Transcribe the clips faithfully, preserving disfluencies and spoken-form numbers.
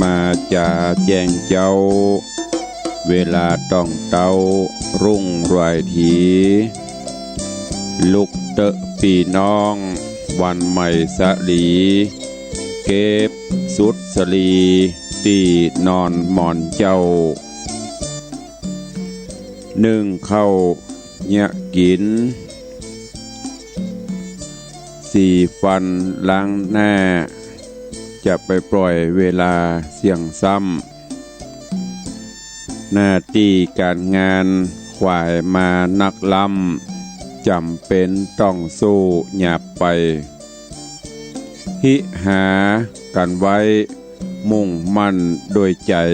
มาจ๋าแจ้งเจ๊า เวลาต้องเต๊า รุ่งรวยถี ลุกเต๊อะปี้น้อง วันใหม่สะหลี เก็บสุดสะหลี ตี้นอนหมอนเจ้า นึ่งข้าวเยียะกิ๋น สีฟันล้างหน้า จะไปปล่อยเวลาเสี้ยงซ้ำ หน้าตี้ก๋านงานขวายมานักล้ำ จ๋ำเป๋นต้องสู้หยาบไป ฮิหากั๋นไว้ มุ่งมั่นด้วยใจ๋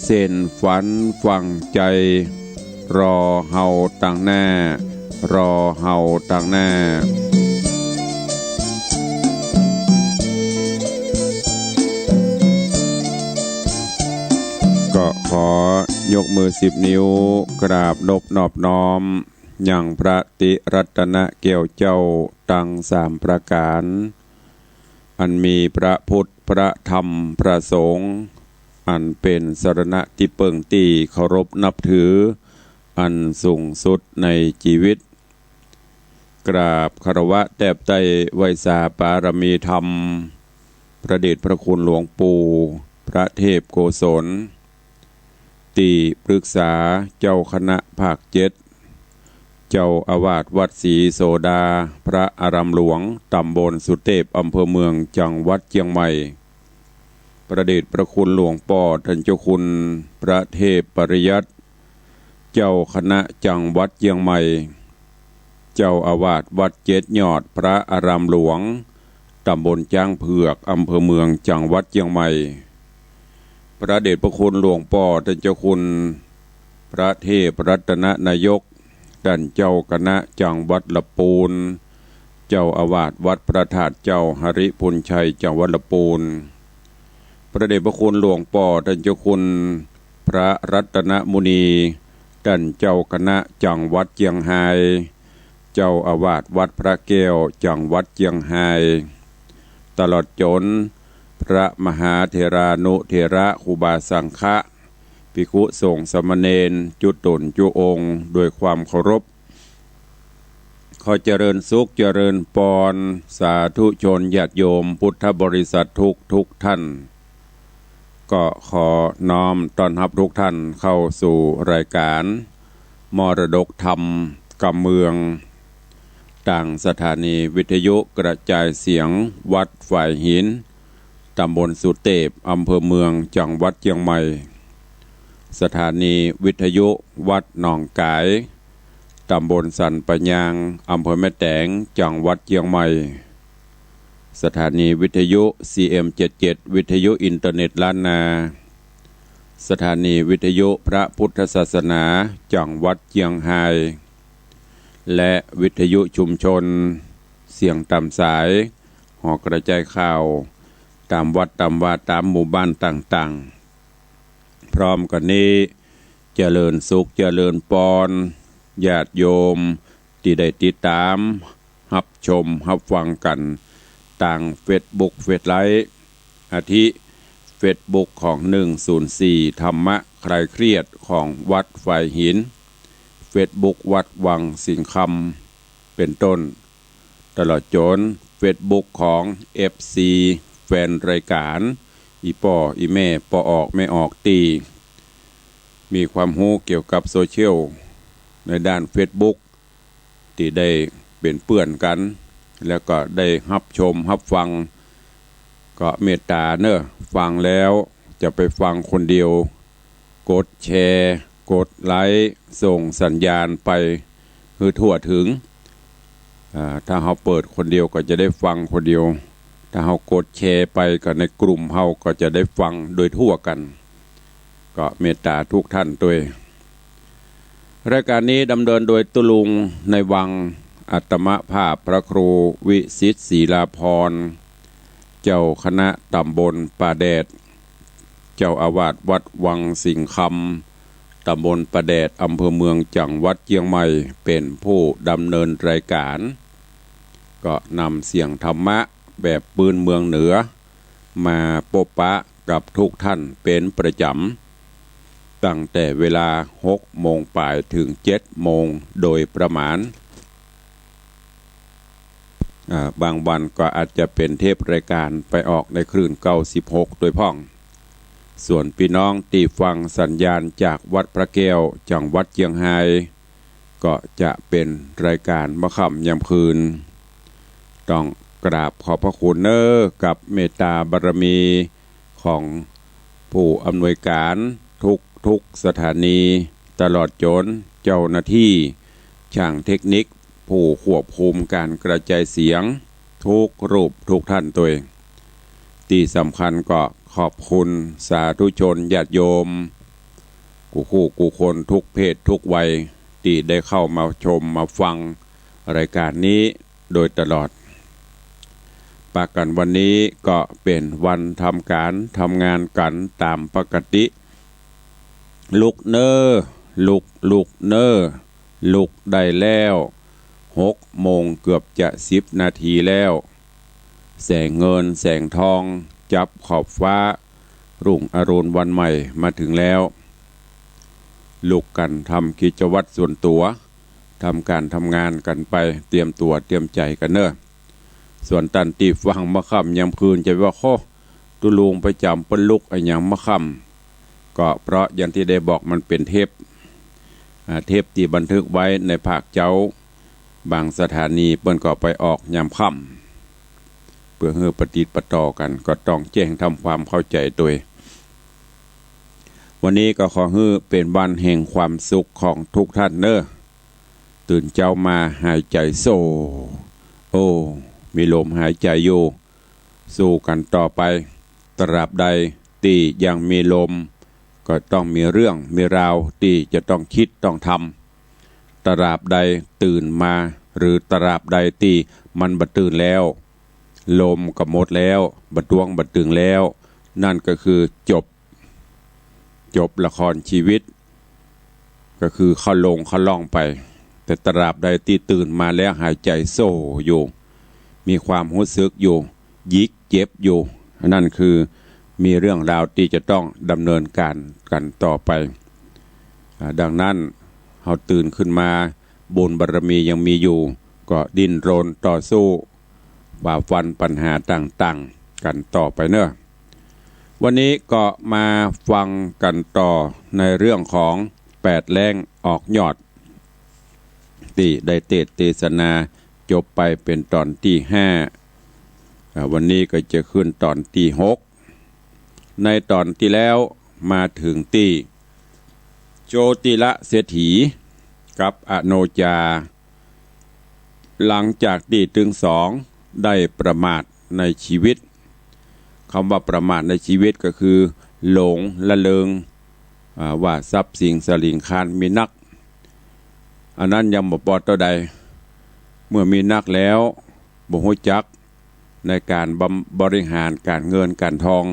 เส้นฝันฝังใจ๋ รอเฮาตังหน้า รอเฮาตังหน้า ก็ขอยกมือสิบนิ้ว กราบนบนอบน้อม ยังพระติรัตนแก้วเจ้าตังสามประก๋าน อันมีพระพุทธ พระธรรม พระสงฆ์ อันเป๋นสรณะตี้เปิ้งตี้เคารพนับถือ อันสูงสุดในจีวิต กราบคารวะแตบไต้ไหว้สาปารมีธรรม พระเดชพระคุณหลวงปู่ พระเทพโกศล ตี้ปรึกษาเจ้าคณะภาคเจ็ด เจ้าอาวาสวัดศรีโสดา พระอารามหลวง ต๋ำบลสุเตพ อำเภอเมือง จังหวัดเจียงใหม่ พระเดชพระคุณหลวงป้อต้านเจ้าคุณ พระเทพปริยัติ เจ้าคณะจังหวัดเจียงใหม่ เจ้าอาวาสวัดเจ็ดยอด พระอารามหลวง ต๋ำบลจ๊างเผือก อำเภอเมือง จังหวัดเจียงใหม่ พระเดชพระคุณหลวงป้อต้านเจ้าคุณ พระเทพรัตนนายก ต้านเจ้าคณะจังหวัดละปูน เจ้าอาวาสวัดพระธาตุเจ้าหริภุญชัย จังหวัดละปูน พระเดชพระคุณหลวงป้อต้านเจ้าคุณ พระรัตนมุนี ต้านเจ้าคณะจังหวัดเจียงฮาย เจ้าอาวาสวัดพระแก้ว จังหวัดเจียงฮาย ตลอดจ๋นพระมหาเถรานุเถระ ครูบาสังฆะ ภิกขุสงฆ์สามเณร จุ๊ต๋นจุ๊องค์ ด้วยความเคารพ ขอเจริญสุขเจริญปอน สาธุชนญาติโยมพุทธบริษัททุกทุกท่าน ก็ขอน้อมต้อนฮับทุกท่านเข้าสู่รายก๋านมรดกธรรมกำเมือง ตางสถานีวิทยุกระจายเสียงวัดฝายหิน ต๋ำบลสุเตพ อำเภอเมือง จังหวัดเจียงใหม่ สถานีวิทยุวัดหนองก๋าย ต๋ำบลสันป่ายาง อำเภอแม่แตง จังหวัดเจียงใหม่ สถานีวิทยุ ซีเอ็มเจ็ดเจ็ด วิทยุอินเทอร์เน็ตล้านนา สถานีวิทยุพระพุทธศาสนา จังหวัดเจียงฮาย และวิทยุชุมชน เสียงต๋ามสาย หอกระจายข่าว ต๋ามวัดต๋ามวา ต๋ามหมู่บ้านต่างๆ พร้อมกั๋นนี้ เจริญสุขเจริญปอน ญาติโยมตี้ได้ติดต๋าม ฮับชมฮับฟังกั๋น ตางเฟซบุ๊ก เฟซไลฟ์ อาทิ เฟซบุ๊กของหนึ่งศูนย์สี่ ธรรมะคลายเครียดของวัดฝายหิน เฟซบุ๊กวัดวังสิงห์คำ เป๋นต้น ตลอดจ๋นเฟซบุ๊กของเอฟซี แฟนรายก๋าน อี่ป้ออี่แม่ ป้อออกแม่ออก ตี้มีความฮู้เกี่ยวกับโซเชียล ในด้านเฟซบุ๊ก ตี้ได้เป๋นเปื้อนกั๋น แล้วก็ได้ฮับชมฮับฟัง ก็เมตต๋าเน่อ ฟังแล้วจะไปฟังคนเดียว กดแชร์ กดไลค์ ส่งสัญญาณไปหื้อทั่วถึง อ่า ถ้าเฮาเปิดคนเดียวก็จะได้ฟังคนเดียว ถ้าเฮากดแชร์ไปก็ในกลุ่มเฮาก็จะได้ฟังโดยทั่วกั๋น ก็เมตต๋าทุกท่านตวย รายก๋านนี้ดำเนินโดยตุ๊ลุงในวัง อัตมภาพพระครูวิสิทธิ์ศรีลาภรณ์ เจ้าคณะต๋ำบลป่าแดด เจ้าอาวาสวัดวังสิงห์คำ ต๋ำบลป่าแดด อำเภอเมือง จังหวัดเจียงใหม่ เป๋นผู้ดำเนินรายก๋าน ก็นำเสียงธรรมะแบบปื้นเมืองเหนือ มาปบปะ กับทุกท่านเป๋นประจ๋ำ ตั้งแต่เวลาหกโมงป๋ายเถิงเจ็ดโมงโดยประมาณ อ่า บางวันก็อาจจะเป๋นเทปรายการไปออกในคลื่นเก้าสิบหกตวยพ่อง ส่วนปี้น้องตี้ฟังสัญญาณจากวัดพระแก้ว จังหวัดเจียงฮาย ก็จะเป๋นรายการเมื่อค่ำยามคืน ต้องกราบขอบพระคุณเน้อ กับเมตตาบารมีของผู้อำนวยการทุกๆสถานี ตลอดจ๋นเจ้าหน้าตี้ ช่างเทคนิค ผู้ควบคุมก๋านกระจายเสียงทุกรูปทุกท่านตวย ตี้สำคัญก็ขอบคุณสาธุชนญาติโยม กู้คู่กู้คนทุกเพศทุกวัย ตี้ได้เข้ามาชมมาฟังรายการนี้โดยตลอด ปะกั๋นวันนี้ก็เป๋นวันทำก๋านทำงานกั๋นต๋ามปกติ ลุกเน้อ ลุก ลุกเน้อ ลุกได้แล้ว หกโมงเกือบจะสิบนาทีแล้ว แสงเงินแสงทองจับขอบฟ้า รุ่งอรุณวันใหม่มาเถิงแล้ว ลุกกั๋นทำกิจวัตรส่วนตั๋ว ทำก๋านทำงานกั๋นไป เตรียมตั๋วเตรียมใจ๋กั๋นเน้อ ส่วนต้านตี้ฟังเมื่อค่ำยามคืนจะว่า โอ้ ตุ๊ลุงประจ๋ำเปิ้นลุกอะหยังเมื่อค่ำ ก็เพราะอย่างตี้ได้บอกมันเป๋นเทป อ่า เทปตี้บันทึกไว้ในภาคเจ๊า บางสถานีเปิ้นก็ไปออกยามค่ำ เปื้อหื้อปะติดปะต่อกั๋น ก็ต้องแจ้งทำความเข้าใจ๋ตวย วันนี้ก็ขอหื้อเป๋นวันแห่งความสุขของทุกท่านเน้อ ตื่นเจ๊ามาหายใจ๋โซ่ โอ้ มีลมหายใจ๋อยู่ สู้กั๋นต่อไป ตราบใดตี้ยังมีลม ก็ต้องมีเรื่องมีราวตี้จะต้องคิดต้องทำ ตราบใดตื่นมา หรือตราบใดตี้มันบ่ตื่นแล้ว ลมก็หมดแล้ว บ่ตวงบ่ตึงแล้ว นั่นก็คือจบ จบละครชีวิต ก็คือเข้าโลงเข้าล่องไป แต่ตราบใดตี้ตื่นมาแล้วหายใจ๋โซ่อยู่ มีความฮู้สึกอยู่ หยิกเจ็บอยู่ อันนั้นคือมีเรื่องราวตี้จะต้องดำเนินก๋านกั๋นต่อไป อ่า ดังนั้น เฮาตื่นขึ้นมา บุญบารมียังมีอยู่ ก็ดิ้นรนต่อสู้ ฝ่าฟันปัญหาต่างๆ กั๋นต่อไปเน้อ วันนี้ก็มาฟังกั๋นต่อในเรื่องของแปดแล้งออกยอด ตี้ได้เตสน์เตสนาจบไปเป๋นต๋อนตี้ห้า อ่า วันนี้ก็จะขึ้นต๋อนตี้หก ในต๋อนตี้แล้วมาเถิงตี้ โจติละเศรษฐีกับอโนจา หลังจากตี้ตึงสองได้ประมาทในชีวิต กำว่าประมาทในชีวิตก็คือหลงละเริง อ่า ว่าทรัพย์สินสะหลิงคารมีนัก อันนั้นยังบ่ปอเต้าใด เมื่อมีนักแล้ว บ่ฮู้จักในก๋านบำ- บริหารก๋านเงินก๋านทอง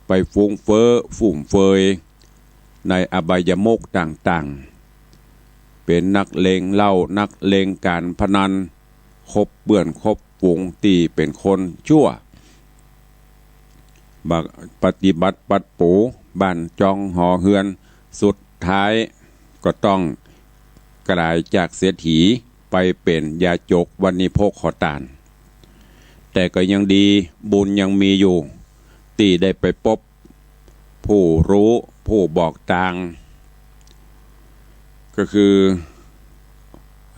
ไปฟุ้งเฟ้อฟุ่มเฟือยในอบายมุขต่างๆ เป๋นนักเล่นเหล้า นักเล่นก๋านพนัน คบเปื้อนคบฝูงตี้เป๋นคนชั่ว บ่ปฏิบัติปรับปรุงบ้านจองหอเฮือน สุดท้ายก็ต้องก๋ายจากเศรษฐีไปเป๋นยาจกวณิพกขอตาน แต่ก็ยังดีบุญยังมีอยู่ ตี้ได้ไปปบผู้ฮู้ผู้บอกตาง ก็คือ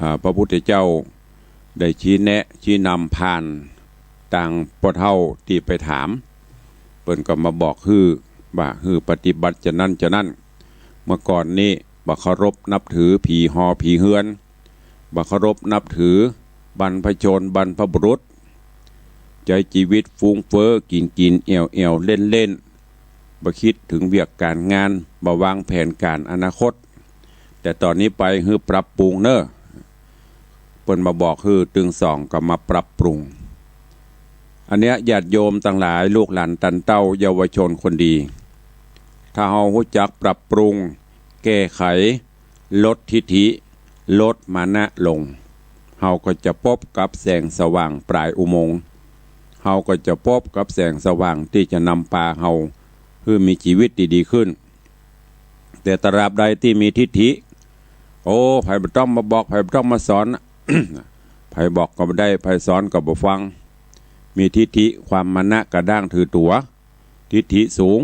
อ่า พระพุทธเจ้าได้ชี้แนะชี้นำผ่านตางป้อเฒ่าตี้ไปถาม เปิ้นก็มาบอกหื้อว่าหื้อปฏิบัติจานั้นจานั้น เมื่อก่อนนี้บ่เคารพนับถือผีหอผีเฮือน บ่เคารพนับถือบรรพชนบรรพบุรุษ ใจ๊จีวิตฟุ้งเฟ้อ กิ๋นกิ๋นแอ่วแอ่วเล่นเล่น บ่กึ๊ดเถิงเวียกก๋านงาน บ่วางแผนก๋านอนาคต แต่ต๋อนนี้ไปหื้อปรับปรุงเน้อ เปิ้นมาบอกหื้อตึงสองก็มาปรับปรุง อันเนี้ยญาติโยมตังหลาย ลูกหลานตันเต้า เยาวชนคนดี ถ้าเฮาฮู้จักปรับปรุง แก้ไข ลดทิฐิ ลดมานะลง เฮาก็จะปบกับแสงสว่างป๋ายอุโมงค์ เฮาก็จะปบกับแสงสว่างตี้จะนำปาเฮา หื้อมีจีวิตตี้ดีขึ้น แต่ตราบใดตี้มีทิฏฐิ โอ้ ใผบ่ต้องมาบอก ใผบ่ต้องมาสอน ใผบอกก็บ่ได้ ใผสอนก็บ่ฟัง มีทิฏฐิ ความมานะกระด้างถือตั๋ว ทิฏฐิสูง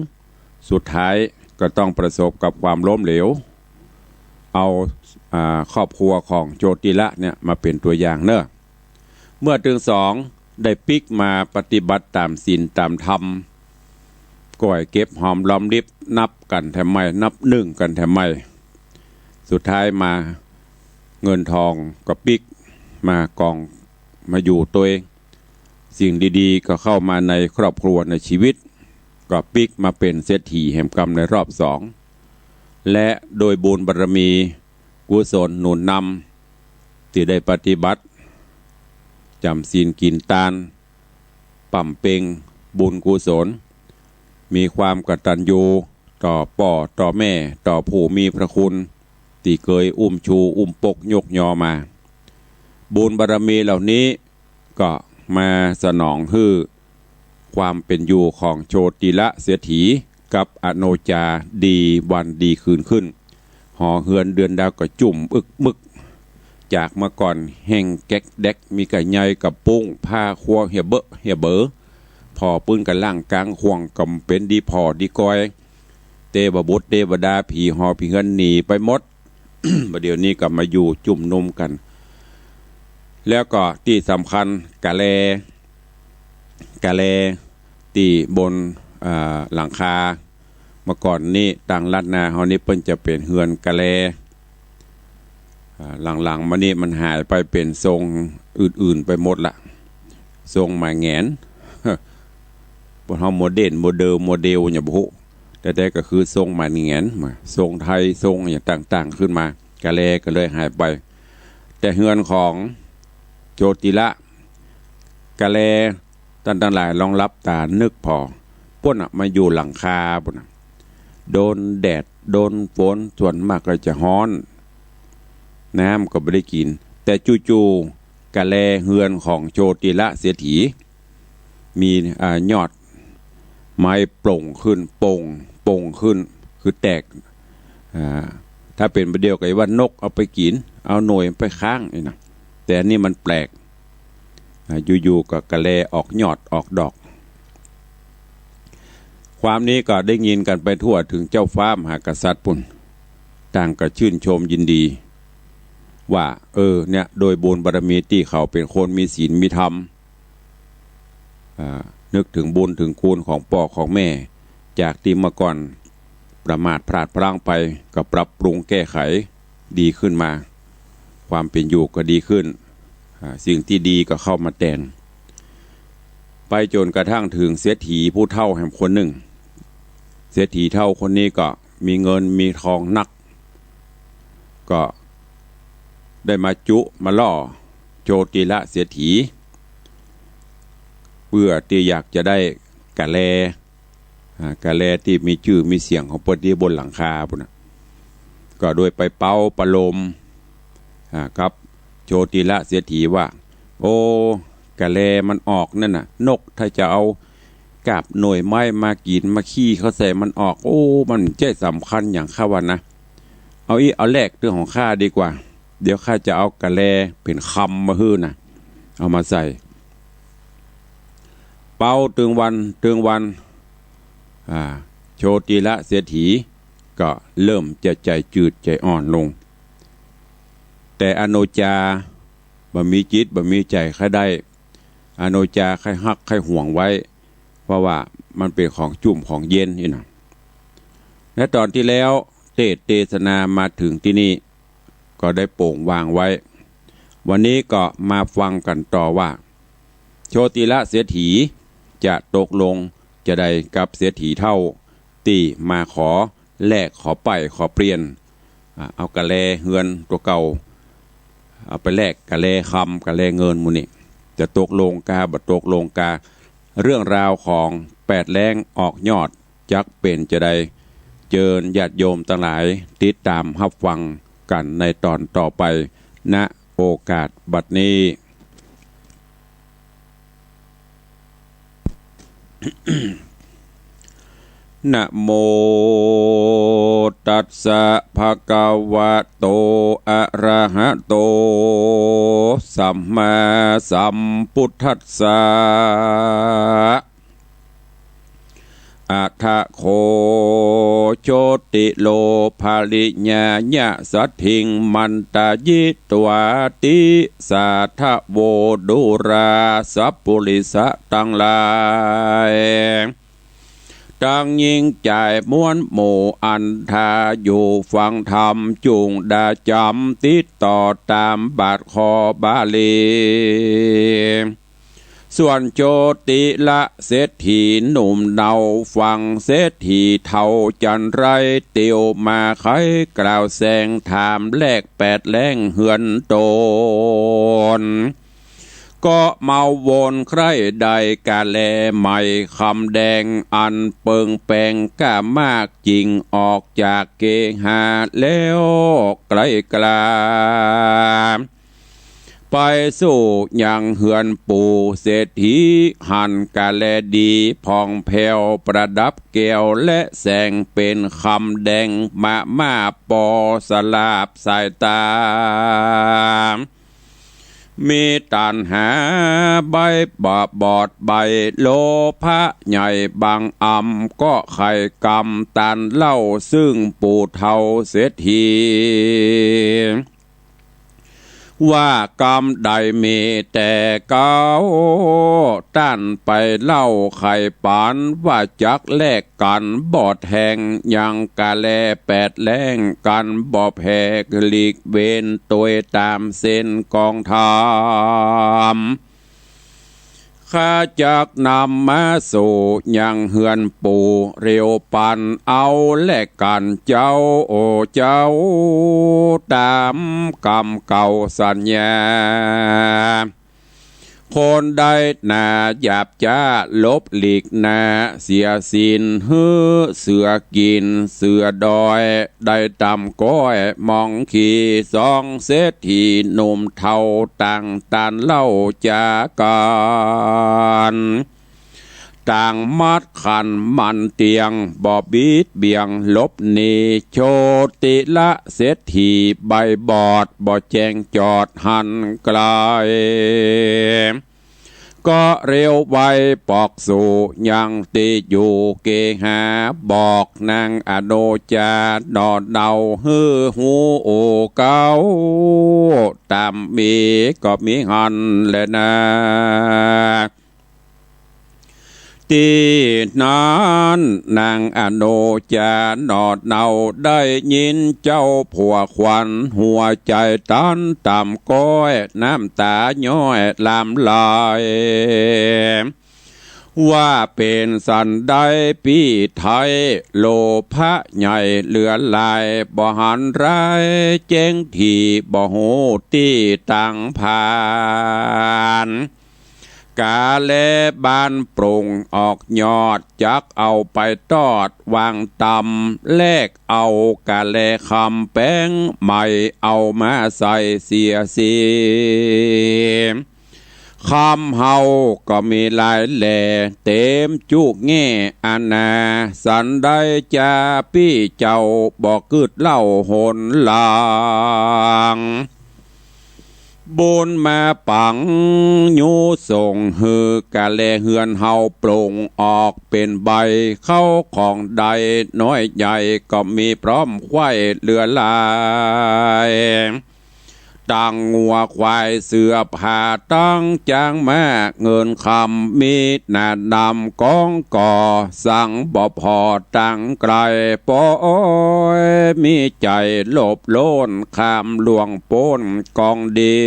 สุดท้ายก็ต้องประสบกับความล้มเหลว เอา อ่า ครอบครัวของโจติละเนี่ยมาเป๋นตั๋วอย่างเนาะ เมื่อตึงสองได้ปิ๊กมาปฏิบัติต๋ามศีลต๋ามธรรม ก้อยเก็บหอมรอมริบ นับกั๋นแถมใหม่ นับนึ่งกั๋นแถมใหม่ สุดท้ายมาเงินทองก็ปิ๊กมากองมาอยู่ตวย สิ่งดีๆ ก็เข้ามาในครอบครัวในจีวิต ก็ปิ๊กมาเป๋นเศรษฐีแหมกำในรอบสอง และโดยบุญบารมีกุศลหนุนนำ ตี้ได้ปฏิบัติ จ๋ำศีลกิ๋นตาน บำเพ็งบุญกุศล มีความกตัญญูต่อป้อต่อแม่ ต่อผู้มีพระคุณ ตี้เกยอุ้มชูอุ้มปกยกยอมา บุญบารมีเหล่านี้ก็มาสนองหื้อความเป๋นอยู่ของโจติละเศรษฐีกับอโนจาดีวันดีคืนขึ้น หอเฮือนเดือนดาวก็จุ่มอึกมึก จากเมื่อก่อนแห้งแก๊กแดก มีก้าใยก้าปุ้ง ผ้าครัวเหียเบอะเหียเบอ ผ่อปื้นก้าล่างก๋างข่วงก็บ่เป๋นดีผ่อดีก้อย เตวบุตรเตวดา ผีหอผีเฮือนหนีไปหมด บ่าเดี่ยวนี้ก็มาอยู่จุ่มนุมกั๋น แล้วก็ตี้สำคัญกะแล กะแลตี้บน อ่า หลังคา เมื่อก่อนนี้ตางล้านนาเฮานี้เปิ้นจะเป๋นเฮือนกะแล อ่า หลังๆ มานี้มันหายไปเป๋นทรงอื่นๆ ไปหมดละ ทรงไม้แหงน พวกเฮาโมเดิร์น โมเดิร์น โมเดลเนี่ยบ่ฮู้ แต่ๆ ก็คือทรงไม้แหงน มาทรงไทย ทรงอะหยังต่างๆ ขึ้นมา กะแลก็เลยหายไป แต่เฮือนของโจติละ กะแล ต้านตังหลายลองหลับต๋านึกผ่อ ปู๊นน่ะ มาอยู่หลังคาปู๊นน่ะ โดนแดด โดนฝน ส่วนมากก็จะฮ้อน น้ำก็บ่ได้กิ๋น แต่จู่ๆ กะแลเฮือนของโจติละเศรษฐี มี อ่า ยอดไม้โป่งขึ้น โป่ง โป่งขึ้น คือแตก อ่า ถ้าเป๋นบ่าเดี่ยวก็ว่านกเอาไปกิ๋น เอาหน่วยไปค้างนี่นะ แต่อันนี้มันแปลก อ่า อยู่ๆ ก็กะแลออกยอดออกดอก ความนี้ก็ได้ยินกั๋นไปทั่ว เถิงเจ้าฟ้ามหากษัตริย์ปู๊น ต่างก็ชื่นชมยินดี ว่า เออ เนี่ย โดยบุญบารมีตี้เขาเป๋นคนมีศีลมีธรรม อ่า นึกเถิงบุญเถิงคุณของป้อของแม่ จากตี้เมื่อก่อนประมาทพลาดพลั้งไป ก็ปรับปรุงแก้ไขดีขึ้นมา ความเป๋นอยู่ก็ดีขึ้น อ่า สิ่งตี้ดีก็เข้ามาแตน ไปจ๋นกระทั่งเถิงเศรษฐีผู้เฒ่าแหมคนนึ่ง เศรษฐีเฒ่าคนนี้ก็มีเงินมีทองนัก ก็ได้มาจุมาล่อโจติละเศรษฐี เปื้อตี้อยากจะได้กะแล อ่า กะแลตี้มีจื้อมีเสียงของเปิ้นตี้บนหลังคาปู๊นน่ะ ก็โดยไปเป๊าประโลม อ่า กับโจติละเศรษฐีว่า โอ้ กะแลมันออกนั่นน่ะ นกถ้าจะเอากาบหน่วยไม้มากิ๋น มาขี้เข้าใส่มันออก โอ้ มันบ่ใจ้สำคัญหยัง ข้าว่านะ เอาอี้เอาแลกเตื้อของข้าดีกว่า เดี๋ยวข้าจะเอากะแลเป๋นคำมาหื้อนะ เอามาใส่ เป๊าตึงวันตึงวัน อ่า โจติละเศรษฐีก็เริ่มจะใจ๋จืดใจ๋อ่อนลง แต่อโนจาบ่มีจิตบ่มีใจ๋ใค่ได้ อโนจาใค่ฮักใค่ห่วงไว้ เพราะว่ามันเป๋นของจุ่มของเย็นนี่นะ และต๋อนตี้แล้วเตสน์เตสนามาเถิงตี้นี่ ก็ได้โป่งวางไว้ วันนี้ก็มาฟังกั๋นต่อว่า โจติละเศรษฐีจะตกลงจาใดกับเศรษฐีเฒ่าตี้มาขอแลกขอไปขอเปลี่ยน อ่า เอากะแลเฮือนตั๋วเก่า เอาไปแลกกะแลคำกะแลเงินหมู่นี้ จะตกลงกาบ่ตกลงกา เรื่องราวของแปดแล้งออกยอด จักเป๋นจาใด เจิญญาติโยมตังหลายติดต๋ามฮับฟังกั๋นในต๋อนต่อไป ณ โอกาสบัดนี้ เ นะโมตัสสะ ภะคะวะโต อะระหะโต สัมมาสัมพุทธัสสะ อะถะโข โชติโล ภริญญายะสัตถิง มันตายิตวาติสาทะโว ดูราสัปปุริสะตังหลาย ตังญิงจายมวลหมู่อันทาอยู่ฟังธรรม จุ่งดาจ๋ำติดต่อต๋ามบาทคอบาลี ส่วนโจติละเศรษฐีหนุ่มเนา ฟังเศรษฐีเฒ่าจันไร เตียวมาไขกล่าวแสงถามแลกแปดแหลงเฮือนต๋น ก็เมาวนใคร่ได้กาแลไหมคำแดง อันเปิงแปงก้ามากจิ่งออกจากเกหาแล้วไกลกลา ไปสู่ยังเฮือนปู่เศรษฐี หันกาแลดีผ่องแผ้วประดับแก้วและแสง เป๋นคำแดงมะม่าปอสลาบสายต๋า มีตัณหาใบบาปบอดใบโลภะใหญ่บางอำ ก็ใค่กำตานเล่าซึ่งปู่เฒ่าเศรษฐี ว่ากำใดมีแต่เก๊า ต้านไปเล่าใค่ปัน ว่าจักแลกกั๋นบ่แทง ยังกาแลแปดแหลงกั๋นบ่แผก หลีกเว้นตวยต๋ามเส้นกองธรรม ข้าจักนำมาสู่ยังเฮือนปู่ เร็วปันเอาแลกั๋นเจ้า โอเจ้า ต๋ามกำเก่าสัญญา คนใดหนาหยาบจ๊า หลบหลีกหน้าเสียศีล หื้อเสือกิ๋นเสือดอย ได้ต๋ามก้อยมองขี่ สองเศรษฐีหนุ่มเฒ่าต่างตานเล่าจ๋ากั๋น ต่างมัดขันหมั่นเตียง บ่บิดเบี่ยงหลบหนี โชติละเศรษฐีใบบอด บ่แจ้งจอดหันไกล ก็เร็วไวปอกสู่ยังตี้อยู่เกหา บอกนางอโนจาหน่อเนาหื้อฮู้ โอเก๊า ต๋ามมีก็มีหั้นแลนา ตี้นั้นนางอโนจาหน่อเนาได้ยินเจ้าผัวขวัญ หัวใจ๋ตันต๋ามก้อย น้ำต๋าย้อยหลั่งไหล ว่าเป๋นสันใดปี้ไท้ โลภะใหญ่เหลือหลาย บ่หันร้ายแจ้งถี่ บ่ฮู้ตี้ตังผาน กาแลบานปรุ่งออกยอด จักเอาไปตอดวางต๋าม แลกเอากาแลคำแปงใหม่ เอามาใส่เสียสี คำเฮาก็มีหลายแหล่ เต๋มจุแง่อาณา สันใดจาปี้เจ้า บ่กึ๊ดเล่าหนหลัง บุญมาปังยู้ส่ง หื้อกาแลเฮือนเฮาปรุ่งออกเป๋นใบ เข้าของใดน้อยใหญ่ ก็มีพร้อมไขว้เหลือหลาย ตังงัวควายเสื้อผ้าตังจ๊างม้า เงินคำมีหนานำกองก่อ สังบ่ผ่อตังไกล ปอยมีใจ๋โลภโลน ข้ามล่วงป๊นกองดี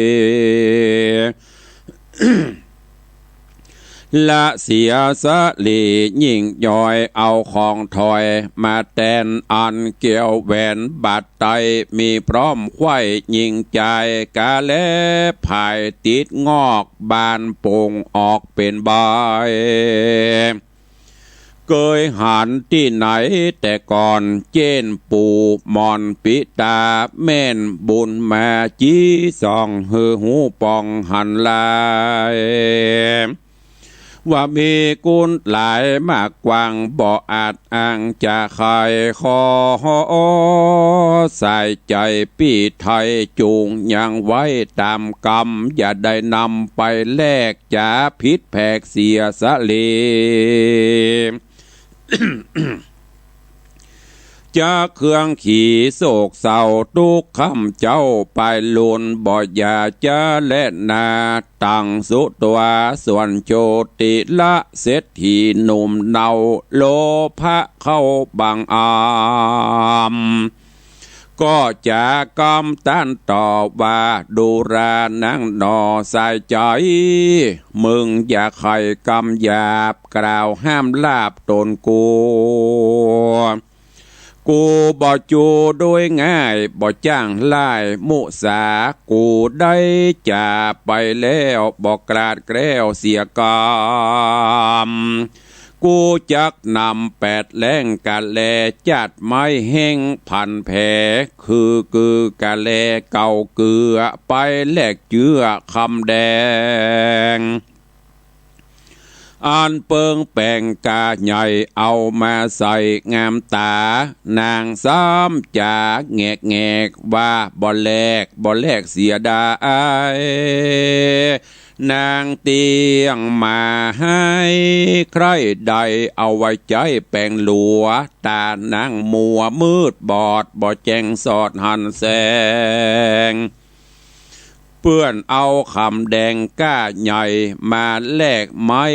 ละเสียสะหลียิ่งย้อย เอาของถอยมาแตน อันแก้วแหวนบาดไต มีพร้อมไขว้ยิ่งจ่าย กาแลผายติดงอก บานปรุ่งออกเป๋นใบ เกยหันตี้ไหนแต่ก่อน เจ้นปู่หม่อนปิต๋า แม่นบุญมาจี้ส่อง หื้อฮู้ป่องหันหลาย ว่ามีกุนหลายมากกว้าง บ่อาจอ้างจะไขขอ ใส่ใจ๋ปี้ไถ่จุ่งยังไว้ต๋ามกำ อย่าได้นำไปแลกจ๋าผิดแผกเสียสะเล จะเคืองขีโศกเศร้าตุ๊กข์ค่ำเจ๊า ไปลุนบ่อย่าจะแลนา ตั้งสุตัวส่วนโจติละเศรษฐีหนุ่มเนา โลภะเข้าบังอำ ก็จะกำต้านตอบว่า ดูรานังหน่อสายใจ๋ มึงอย่าใค่กำหยาบ กล่าวห้ามลาบต๋นกู กูบ่จูด้วยง่าย บ่จ้างล่ายมุสา กูได้จ๋าไปแล้ว บ่กลาดแคล้วเสียกำ กูจักนำแปดแหล่งกาแล จัดไม้แห้งพันแผ คือกือกาแลเก่าเกือ ไปแลกเจื้อคำแดง อันเปิงแป๋งกาใหญ่ เอามาใส่งามต๋า นางซ้ำจ๋าแงกๆ ว่า บ่แลก บ่แลกเสียดาย นางเตี้ยงมาให้ ใคร่ได้เอาไว้ใจ๊แป๋งหลัว ต๋านางมัวมืดบอด บ่แจ้งสอดหันแสง เปื้อนเอาคำแดงก้าใหญ่ มาแลกไม้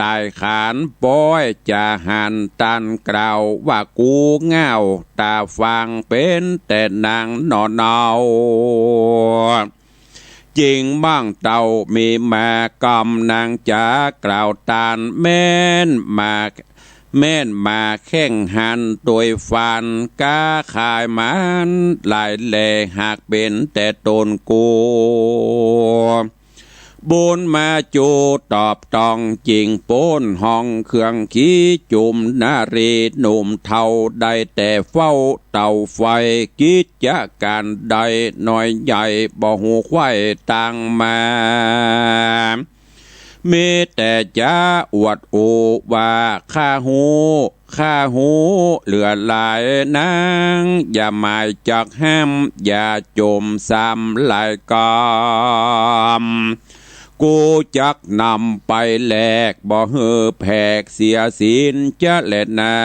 ต๋ายขาน ป้อยจะหันตันกล่าวว่า กูง่าวต๋าฟัง เป๋นแต่นางหน่อเนา จิ่งบ้างเต้ามีมากำ นางจ๋ากล่าวตัน แม่นมา แม่นมาแข่งหันตวยฟัน ก้าขายมันหลายแล หากเป๋นแต่ต๋นกู บุญมาจูตอบต้อง จิ่งป๊นห้องเครื่องขีจุ่ม นารีหนุ่มเฒ่าได้แต่เฝ้าเตาไฟ กิจก๋านใดน้อยใหญ่ บ่ฮู้ไขว่ตังมา มีแต่จะอวดอู้ว่า ข้าฮู้ ข้าฮู้เหลือหลาย นางอย่าหมายจักห้าม อย่าจมซ้ำหลายกำ กูจักนำไปแลก บ่หื้อแผกเสียศีลจะแลนา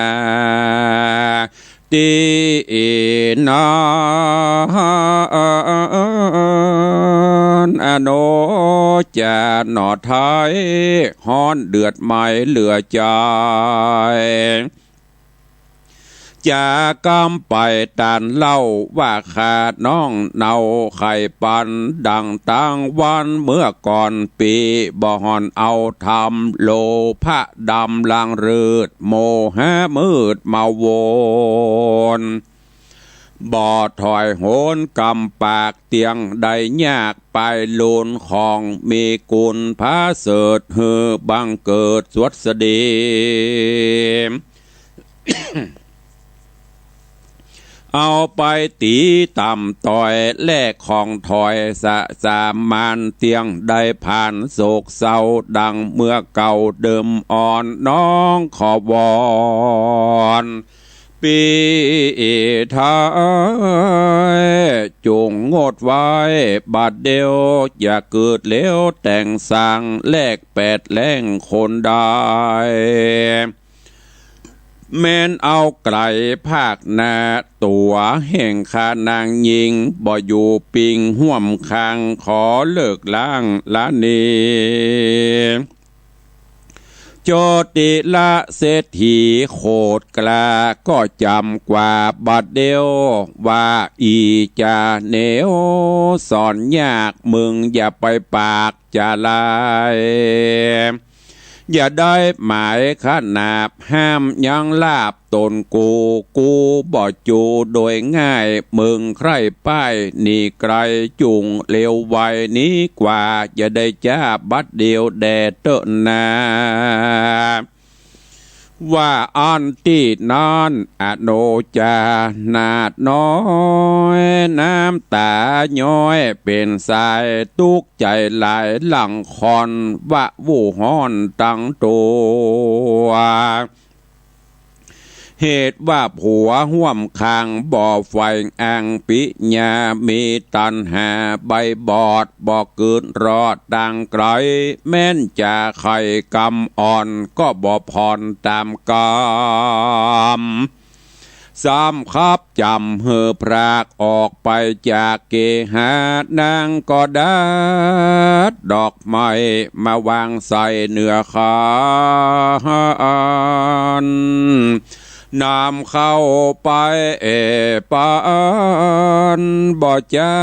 ตี้นั้น อโนจาหน่อไท้ ฮ้อนเดือดไหม้เหลือใจ๋ จะกำไปตันเล่าว่า ข้าน้องเนาใค่ปันดั่งตังวันเมื่อก่อนปี บ่ห่อนเอาธรรม โลภะดำลังรืด โมหะมืดมาวน บ่ถอยโหนกำปาก เตี้ยงได้ยากปายลุน ของมีกุณพระเสริฐ หื้อบังเกิดสวัสดี เอาไปตี๋ต่ำต่อย แลกของถอยสะสามาน เตี้ยงได้ผ่านโศกเศร้าดังเมื่อเก่าเดิมอ่อน น้องขอวอน ปี้ไท้ จงงดไว้บัดเดี๋ยว อย่าเกิดเหลวแต่งสร้าง แลกแปดแหล่งคนได้ แม้นเอาไกลภาคหน้า ตั๋วแห่งข้านางญิง บ่อยู่ปิงฮ่วมข้าง ขอเลิกล้างละนี้ โจติละเศรษฐีโขดกล้า ก็จ๋ำกว่าบัดเดี๋ยว ว่าอี๋จาเหนียวสอนยาก มึงอย่าไปปากจ๋าลาย อย่าได้หมายขนาบห้ามยั้งลาบต๋นกู กูบ่จูโดยง่าย มึงใคร่ป้ายหนีไกล จุ่งเร็วไวหนีกว่า อย่าได้จ๊าบัดเดี๋ยวแด่เต๊อะนา ว่าอั้นตี้นั้น อโนจานาถน้อย น้ำต๋าย้อยเป๋นสาย ตุ๊กใจ๋หลายหลั่งคลอน วะวุ่นฮ้อนตังตั๋ว เหตุว่าผัวฮ่วมคาง บ่ใฝ่อังปิญญา มีตัณหาใบบอด บ่กึ๊ดรอดตางไก๋ แม้นจะใค่กำอ่อน ก็บ่ผ่อนต๋ามกำ ซ้ำคับจ๋ำหื้อพรากออกไปจากเกหา นางก็ดัดดอกไม้มาวางใส่เหนือขัน นำเข้าไปเอปัน บ่จ๊า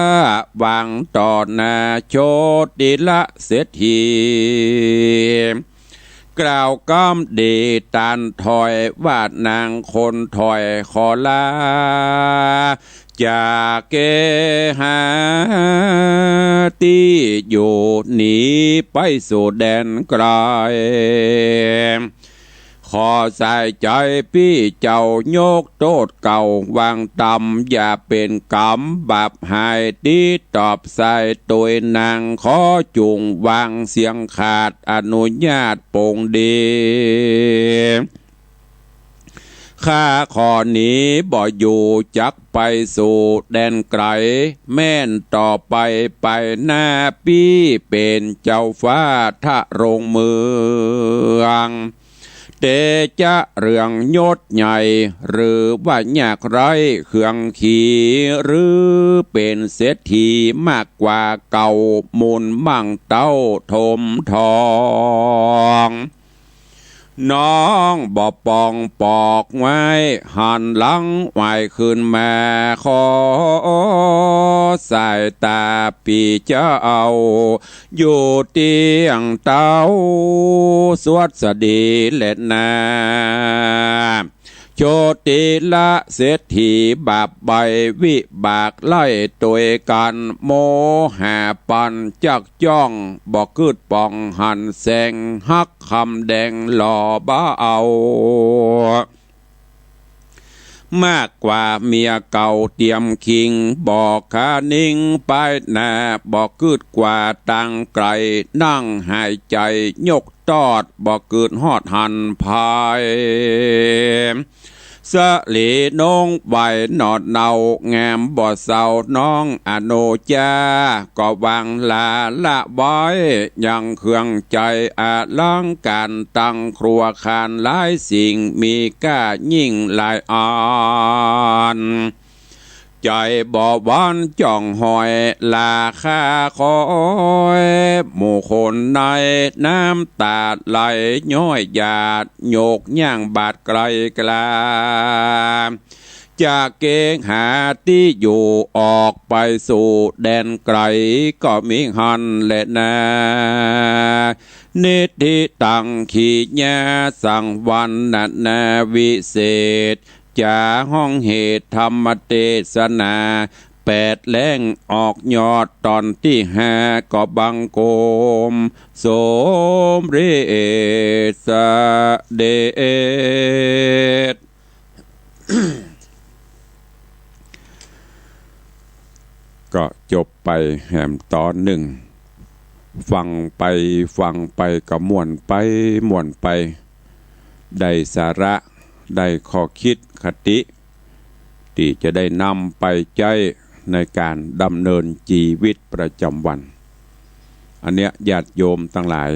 วางต่อหน้าโชติละเศรษฐี กล่าวกำดีต้านถอย ว่านางคนถอยขอลา จากเกหาตี้อยู่ หนีไปสู่แดนไก๋ ขอสายใจ๋ปี้เจ้ายกโต้ษเก่า วางต่ำอย่าเป๋นก๋รรม บาปหายตี้ตอบสายตวยนาง ขอจุ่งวางเสี้ยงขาด อนุญาตปงดี ข้าขอหนีบ่อยู่ จักไปสู่แดนไก๋ แม้นต่อไปไปหน้า ปี้เป๋นเจ้าฟ้าทะลงเมือง เตจะเหลืองยศใหญ่ หรือว่ายากไร้เคืองขี หรือเป๋นเศรษฐีมากกว่าเก่า มูลมั่งเต้าถมทอง น้องบ่ปองปอกไว้ หันหลังไหว้คืนมา ขอสายต๋าปี้เจ้า อยู่เตี้ยงเต้า สวัสดีแลนา โชติละเศรษฐี บาปใบวิบากไล่ตวยกั๋น โมหะปันจักจ้อง บ่กึ๊ดป่องหันแสง ฮักคำแดงหล่อบ่เอา มากกว่าเมียเก่าเตียมคิง บ่คะนิ่งไปหน้า บ่กึ๊ดกว่าตางไก๋ นั่งหายใจ๋ยกตอด บ่กึ๊ดฮอดหันภาย สะหลีนงไหวหนอดเนา งามบ่เศร้าน้องอโนจา ก็วางลาละไว้ ยังเครื่องใจ๋อลังก๋าน ตั้งครัวคานหลายสิ่ง มีก้ายิ่งหลายอัน ใจ๋บ่หวั่นจ้องหอย ลาข้าคอย หมู่คนในน้ำต๋าไหลย้อยหยาด ยกย่างบาดไก๋กล้า จากเกหาตี้อยู่ ออกไปสู่แดนไก๋ ก็มีหั้นแลนา นิทธิตัง ขีญา สังวรรณนาวิเศษ จ๋าฮ้องเหตุธรรมเตสนา แปดแหล่งออกยอดต๋อนตี้ห้า ก็บังคมสมเร็จเสด็จ ก็จบไปแหมต๋อนนึ่ง ฟังไปฟังไปก็ม่วนไปม่วนไป ได้สาระ ได้ข้อคิดคติ ตี้จะได้นำไปใจ๊ในก๋านดำเนินจีวิตประจ๋ำวัน อันเนี้ยญาติโยมตังหลาย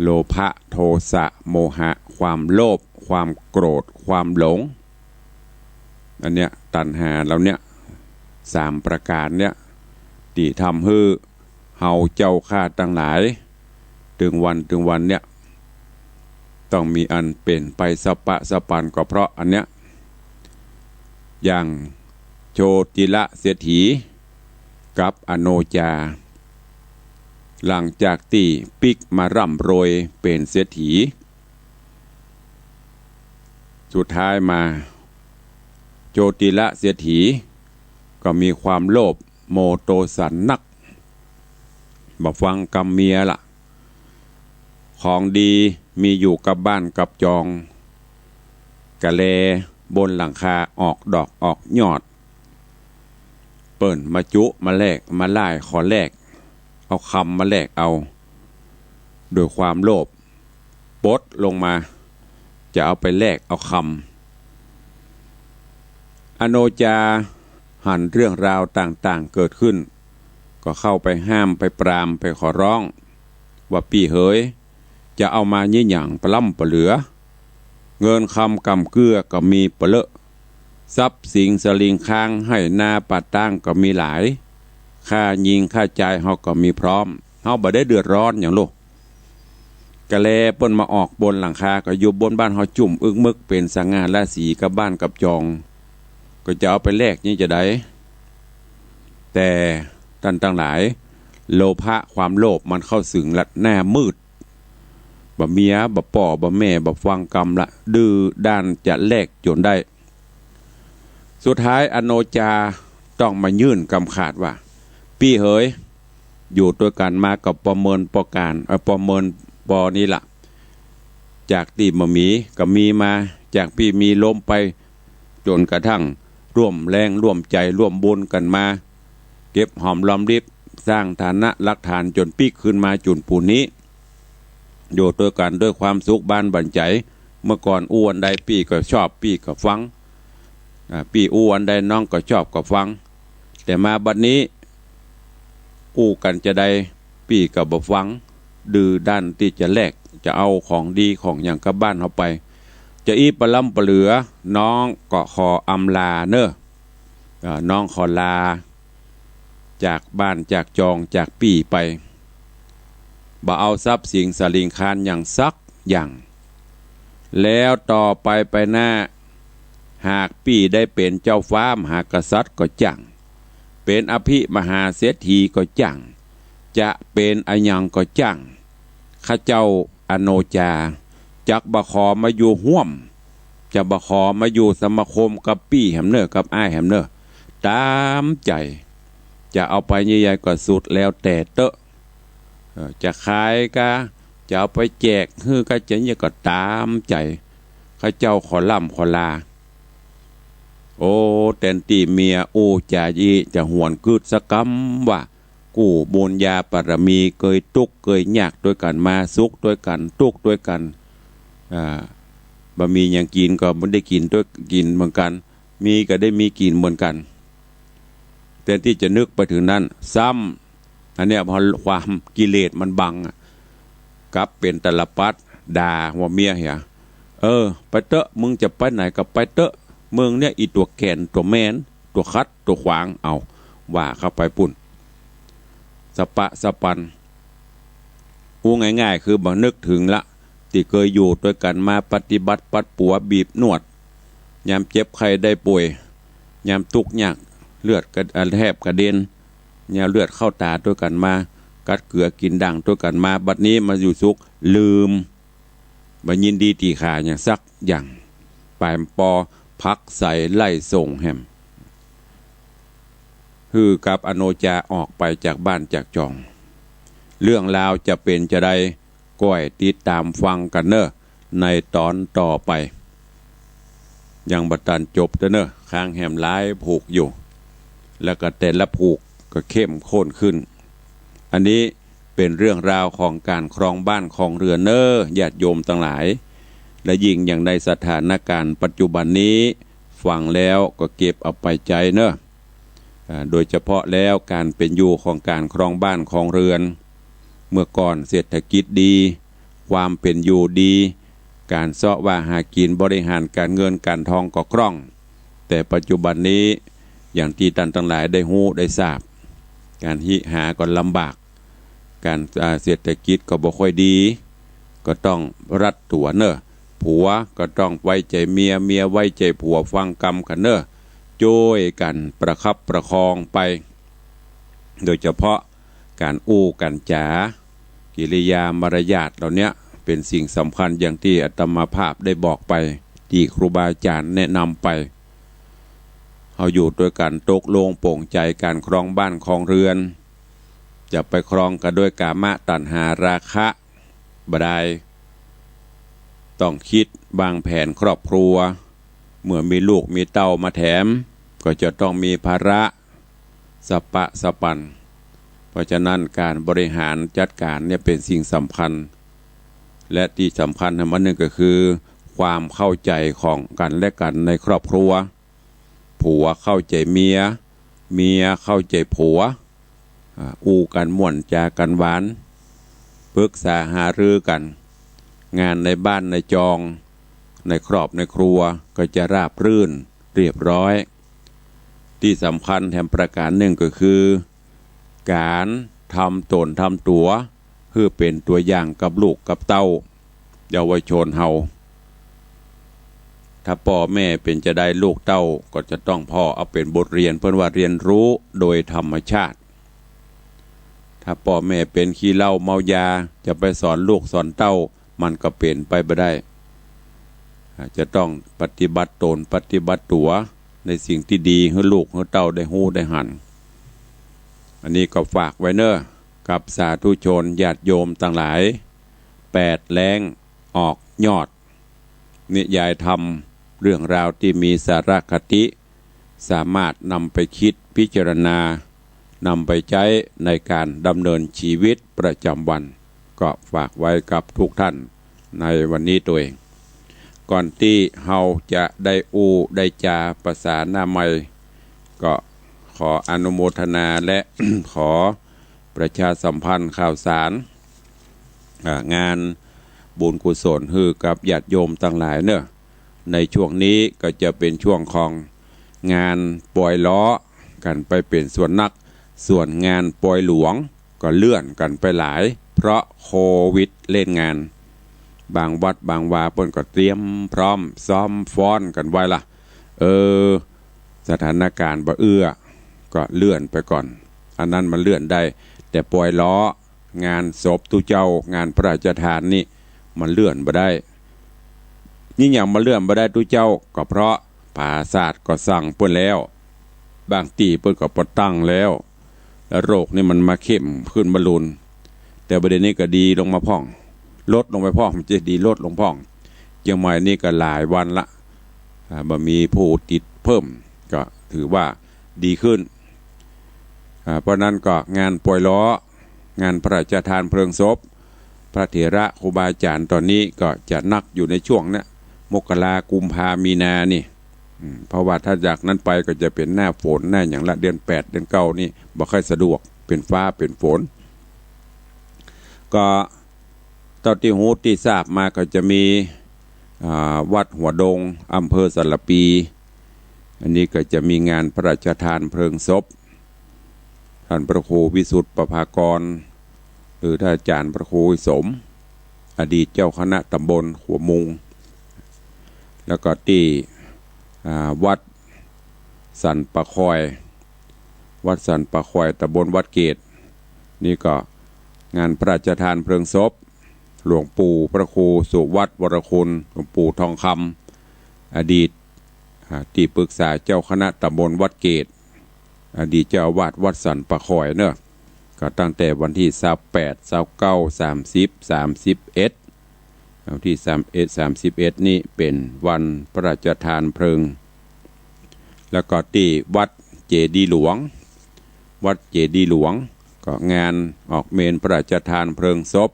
โลภะ โทสะ โมหะ ความโลภ ความโกรธ ความหลง อันเนี้ยตัณหาเหล่าเนี้ย สามประก๋านเนี้ย ตี้ทำหื้อเฮาเจ้าข้าตังหลาย ตึงวันตึงวันเนี้ย ต้องมีอันเป๋นไปสะปะสะปัน ก็เพราะอันเนี้ย อย่างโชติละเศรษฐีกับอโนจา หลังจากตี้ปิ๊กมาร่ำรวยเป๋นเศรษฐี สุดท้ายมา โชติละเศรษฐีก็มีความโลภโมโทสันนัก บ่ฟังกำเมียละ ของดี มีอยู่กับบ้านกับจอง กะแลบนหลังคาออกดอกออกยอด เปิ้นมาจุมาแลกมาล่ายขอแลก เอาคำมาแลกเอา ด้วยความโลภ ปดลงมา จะเอาไปแลกเอาคำ อโนจาหันเรื่องราวต่างๆ เกิดขึ้น ก็เข้าไปห้ามไปปรามไปขอร้อง ว่าปี้เหย จะเอามายี่หยังปะล้ำปะเหลือ เงินคำกำเกื้อก็มีปะเลอะ ทรัพย์สินสลิงคานไฮ่นาป่าตางก็มีหลาย ค่ายิงค่าจายเฮาก็มีพร้อม เฮาบ่ได้เดือดร้อนหยังโลก กะแลเปิ้นมาออกบนหลังคาก็อยู่บนบ้านเฮาจุ่มอึกมึกเป๋นสง่าราศีกับบ้านกับจอง ก็จะเอาไปแลกนี่จะใด แต่ต้านตังหลาย โลภะความโลภมันเข้าสิงละหน้ามืด บ่เมียบ่ป้อบ่แม่บ่ฟังกำละ ดื้อด้านจะแลกจ๋นได้ สุดท้ายอโนจาต้องมายื่นกำขาดว่า ปี้เหย อยู่ตวยกั๋นมาก็ปอเมินปอก๋าน เอ่อ ปอเมินปอนี้ละ จากตี้บ่มีก็มีมา จากปี้มีลมไป จ๋นกระทั่งร่วมแรงร่วมใจ๋ร่วมบุญกั๋นมา เก็บหอมรอมริบ สร้างฐานะหลักฐานจ๋นปี้ขึ้นมาจุ่นปู๋นี้ อยู่ตวยกั๋นด้วยความสุขบานบั่นใจ๋ เมื่อก่อนอู้อันใดปี้ก็ชอบปี้ก็ฟัง อ่า ปี้อู้อันใดน้องก็ชอบก็ฟัง แต่มาบัดนี้ อู้กั๋นจะใดปี้ก็บ่ฟัง ดื้อด้านตี้จะแลกจะเอาของดีของหยังกับบ้านเฮาไป จะอี้ปะล้ำปะเหลือ น้องก็ขออำลาเน่อ อ่า น้องขอลา จากบ้านจากจองจากปี้ไป บ่เอาทรัพย์สินสลิงคานหยังสักอย่าง แล้วต่อไปไปหน้า หากปี้ได้เป๋นเจ้าฟ้ามหากษัตริย์ก็จ้าง เป๋นอภิมหาเศรษฐีก็จ้าง จะเป๋นอะหยังก็จ้าง ข้าเจ้าอโนจา จักบ่ขอมาอยู่ฮ่วม จะบ่ขอมาอยู่สมาคมกับปี้แหมเน่อ กับอ้ายแหมเน่อ ต๋ามใจ๋ จะเอาไปยี่ใดก็สุดแล้วแต่เต๊อะ เอ่อ จะขายกา จะเอาไปแจกหื้อก็จะยี่ใดก็ต๋ามใจ๋ ข้าเจ้าขอล่ำขอลา โอ้ แตนตี้เมียอู้จ๋าอี้จะหวนกึ๊ดสักกำว่า กู้บุญญาบารมี เกยตุ๊กข์เกยยากตวยกั๋นมา สุขตวยกั๋น ตุ๊กข์ตวยกั๋น อ่า บ่มีหยังกิ๋นก็บ่ได้กิ๋นตวย กิ๋นเหมือนกั๋น มีก็ได้มีกิ๋นเหมือนกั๋น แตนตี้จะนึกไปเถิงนั้น ซ้ำ อันเนี้ยพอความกิเลสมันบังอะ กลับเป๋นตาลปัตรด่าหัวเมียเหีย เออ ไปเต๊อะ มึงจะไปไหนก็ไปเต๊อะ มึงเนี่ยอีตั๋วแก่นตั๋วแมนตั๋วขัดตั๋วขวาง เอา ว่าเข้าไปปู้น สะปะสะปัน อู้ง่ายๆ คือบ่นึกเถิงละ ตี้เกยอยู่ตวยกั๋นมา ปฏิบัติปัดปั๋วบีบนวด ยามเจ็บไข้ได้ป่วย ยามตุ๊กข์ยาก เลือดกระ อ่า แทบกระเด็น ยามเลือดเข้าต๋าตวยกั๋นมา กัดเกือกิ๋นด่างตวยกั๋นมา บัดนี้มาอยู่สุข ลืม บ่ยินดีตี้ข้าหยังสักอย่าง ปายปอผักใสไล่ส่งแหม หื้อกับอโนจาออกไปจากบ้านจากจอง เรื่องราวจะเป๋นจะใด ก้อยติดต๋ามฟังกั๋นเน่อ ในต๋อนต่อไป ยังบ่ตันจบเต๊อะเน่อ ค้างแหมหลายผูกอยู่ แล้วก็แต่ละผูกก็เข้มข้นขึ้น อันนี้เป๋นเรื่องราวของก๋านครองบ้านครองเรือนเน่อ ญาติโยมตังหลาย และยิ่งอย่างในสถานก๋ารณ์ปัจจุบันนี้ ฟังแล้วก็เก็บเอาไปใจ๋เน่อ อ่า โดยเฉพาะแล้วก๋านเป๋นอยู่ของก๋านครองบ้านครองเรือน เมื่อก่อนเศรษฐกิจดี ความเป๋นอยู่ดี ก๋านเซาะว่าหากิ๋นบริหารก๋านเงินก๋านทองก็คล่อง แต่ปัจจุบันนี้ อย่างตี้ต้านตังหลายได้ฮู้ได้ทราบ ก๋านหิหาก็ลำบาก ก๋าน อ่า เศรษฐกิจก็บ่ค่อยดี ก็ต้องรัดตั๋วเน่อ ผัวก็ต้องไว้ใจ๋เมีย เมียไว้ใจ๋ผัว ฟังกำกั๋นเน่อ จ้วยกั๋นประคับประคองไป โดยเฉพาะก๋านอู้ก๋านจ๋า กิริยามารยาทเหล่าเนี้ยเป๋นสิ่งสำคัญอย่างตี้อาตมาภาพได้บอกไป ตี้ครูบาอาจ๋ารย์แนะนำไป เฮาอยู่ตวยกั๋นตกลงป๋งใจ๋ก๋านครองบ้านครองเรือน จะไปครองกั๋นด้วยกามตัณหาราคะบ่ได้ ต้องกึ๊ดวางแผนครอบครัว เมื่อมีลูกมีเต้ามาแถม ก็จะต้องมีภาระสะปะสะปัน เพราะฉะนั้นก๋านบริหารจัดก๋านเนี่ยเป๋นสิ่งสำคัญ และตี้สำคัญอันหนึ่งก็คือ ความเข้าใจ๋ของกั๋นและกั๋นในครอบครัว ผัวเข้าใจ๋เมีย เมียเข้าใจ๋ผัว อ่า อู้กั๋นม่วนจ๋ากั๋นหวาน ปรึกษาหารือกั๋น งานในบ้านในจอง ในครอบในครัวก็จะราบรื่นเรียบร้อย ตี้สำคัญแถมประก๋านนึ่งก็คือ ก๋านทำต๋นทำตั๋วหื้อเป๋นตั๋วอย่างกับลูกกับเต้า เยาวชนเฮา ถ้าป้อแม่เป๋นจาใดลูกเต้าก็จะต้องผ่อเอาเป๋นบทเรียน เปิ้นว่าเรียนรู้โดยธรรมชาติ ถ้าป้อแม่เป๋นขี้เหล้าเมายา จะไปสอนลูกสอนเต้า มันก็เป๋นไปบ่ได้ อาจจะต้องปฏิบัติต๋นปฏิบัติตั๋วในสิ่งตี้ดีหื้อลูกหื้อเต้าได้ฮู้ได้หัน อันนี้ก็ฝากไว้เน้อ กับสาธุชนญาติโยมตังหลาย แปดแล้งออกยอด นิยายธรรมเรื่องราวตี้มีสาระคติ สามารถนำไปกึ๊ดพิจารณา นำไปใจ๊ในก๋านดำเนินชีวิตประจำวัน ก็ฝากไว้กับทุกท่านในวันนี้ตวย ก่อนตี้เฮาจะได้อู้ได้จ๋าภาษาหน้าใหม่ ก็ขออนุโมทนาและ ขอประชาสัมพันธ์ข่าวสาร อ่า งานบุญกุศลหื้อกับญาติโยมตังหลายเน้อ ในช่วงนี้ก็จะเป๋นช่วงของงานปอยล้อกั๋นไปเป๋นส่วนนัก ส่วนงานปอยหลวงก็เลื่อนกั๋นไปหลาย เพราะโควิดเล่นงาน บางวัดบางวาเปิ้นก็เตรียมพร้อมซ้อมฟ้อนกั๋นไว้ละ เออ สถานก๋ารณ์บ่เอื้อ ก็เลื่อนไปก่อน อันนั้นมันเลื่อนได้ แต่ปอยล้อ งานศพตุ๊เจ้า งานพระราชทานนี่ มันเลื่อนบ่ได้ นี่หยังมันเลื่อนบ่ได้ตุ๊เจ้า ก็เพราะผาสาทก็สั่งเปิ้นแล้ว บางตี้เปิ้นก็บ่ตั้งแล้ว แล้วโรคนี่มันมาเข้มขึ้นมารุน แต่บ่าเดี่ยวนี้ก็ดีลงมาพ่อง ลดลงไปพ่อง มันจะดีลดลงพ่อง เจียงใหม่นี่ก็หลายวันละ อ่า บ่มีผู้ติดเพิ่ม ก็ถือว่าดีขึ้น อ่า เพราะนั้นก็งานปอยล้อ งานพระราชทานเพลิงศพ พระเถระครูบาอาจ๋ารย์ต๋อนนี้ก็จะนักอยู่ในช่วงเนี้ย มกรา กุมภา มีนานี่ อืม เพราะว่าถ้าจากนั้นไปก็จะเป๋นหน้าฝนหน้าหยังละ เดือนแปด เดือนเก้านี่บ่ค่อยสะดวก เป๋นฟ้าเป๋นฝน ก็เต้าตี้ฮู้ตี้ทราบมาก็จะมี อ่า วัดหัวดง อำเภอสารภี อันนี้ก็จะมีงานพระราชทานเพลิงศพ ท่านพระครูวิสุทธิ์ประภากร หรือท่านอาจ๋ารย์พระครูสม อดีตเจ้าคณะตำบลหัวมุง แล้วก็ตี้ อ่า วัดสันป่าคอย วัดสันป่าคอย ตำบลวัดเกต นี่ก็งานพระราชทานเพลิงศพ หลวงปู่พระครูสุวัฒน์ วรคุณ หลวงปู่ทองคำ อดีต อ่า ตี้ปรึกษาเจ้าคณะตำบลวัดเกต อดีตเจ้าอาวาสวัดสันป่าคอยเนอะ ก็ตั้งแต่วันตี้ซาวแปด ซาวเก้า สามสิบ สามสิบเอ็ด วันตี้สามเอ็ด สามสิบเอ็ดนี่เป๋นวันพระราชทานเพลิง แล้วก็ตี้วัดเจดีย์หลวง วัดเจดีย์หลวง ก็งานออกเมรุพระราชทานเพลิงศพ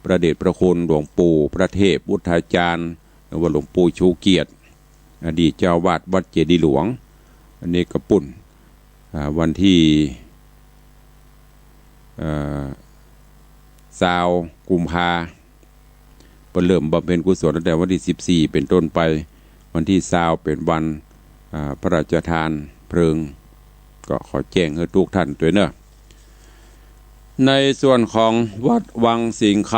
พระเดชพระคุณหลวงปู่พระเทพวุฒาจารย์ หรือว่าหลวงปู่ชูเกียรติ อดีตเจ้าอาวาสวัดเจดีย์หลวง อันนี้ก็ปุ้น อ่า วันตี้ เอ่อ ซาวกุมภา เปิ้นเริ่มบำเพ็ญกุศลตั้งแต่วันตี้สิบสี่เป๋นต้นไป วันตี้ซาวเป๋นวัน อ่า พระราชทานเพลิง ก็ขอแจ้งหื้อทุกท่านตวยเนอะ ในส่วนของวัดวังสิงห์ค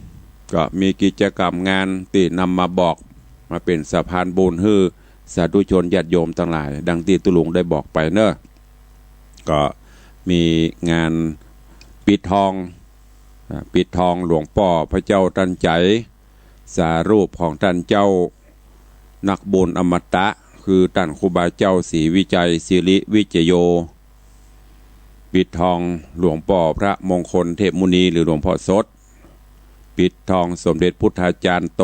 ำ ก็มีกิจกรรมงานตี้นำมาบอก มาเป๋นสะพานบุญหื้อสาธุชนญาติโยมตังหลาย ดังตี้ตุ๊ลุงได้บอกไปเนอะ ก็มีงานปิดทอง อ่า ปิดทองหลวงป้อพระเจ้าตันใจ๋ สารูปของต้านเจ้านักบุญอมตะ คือต้านครูบาเจ้าศรีวิชัยสิริวิจโย ปิดทองหลวงป้อพระมงคลเทพมุนี หรือหลวงป้อสด ปิดทองสมเด็จพุทธาจารย์โต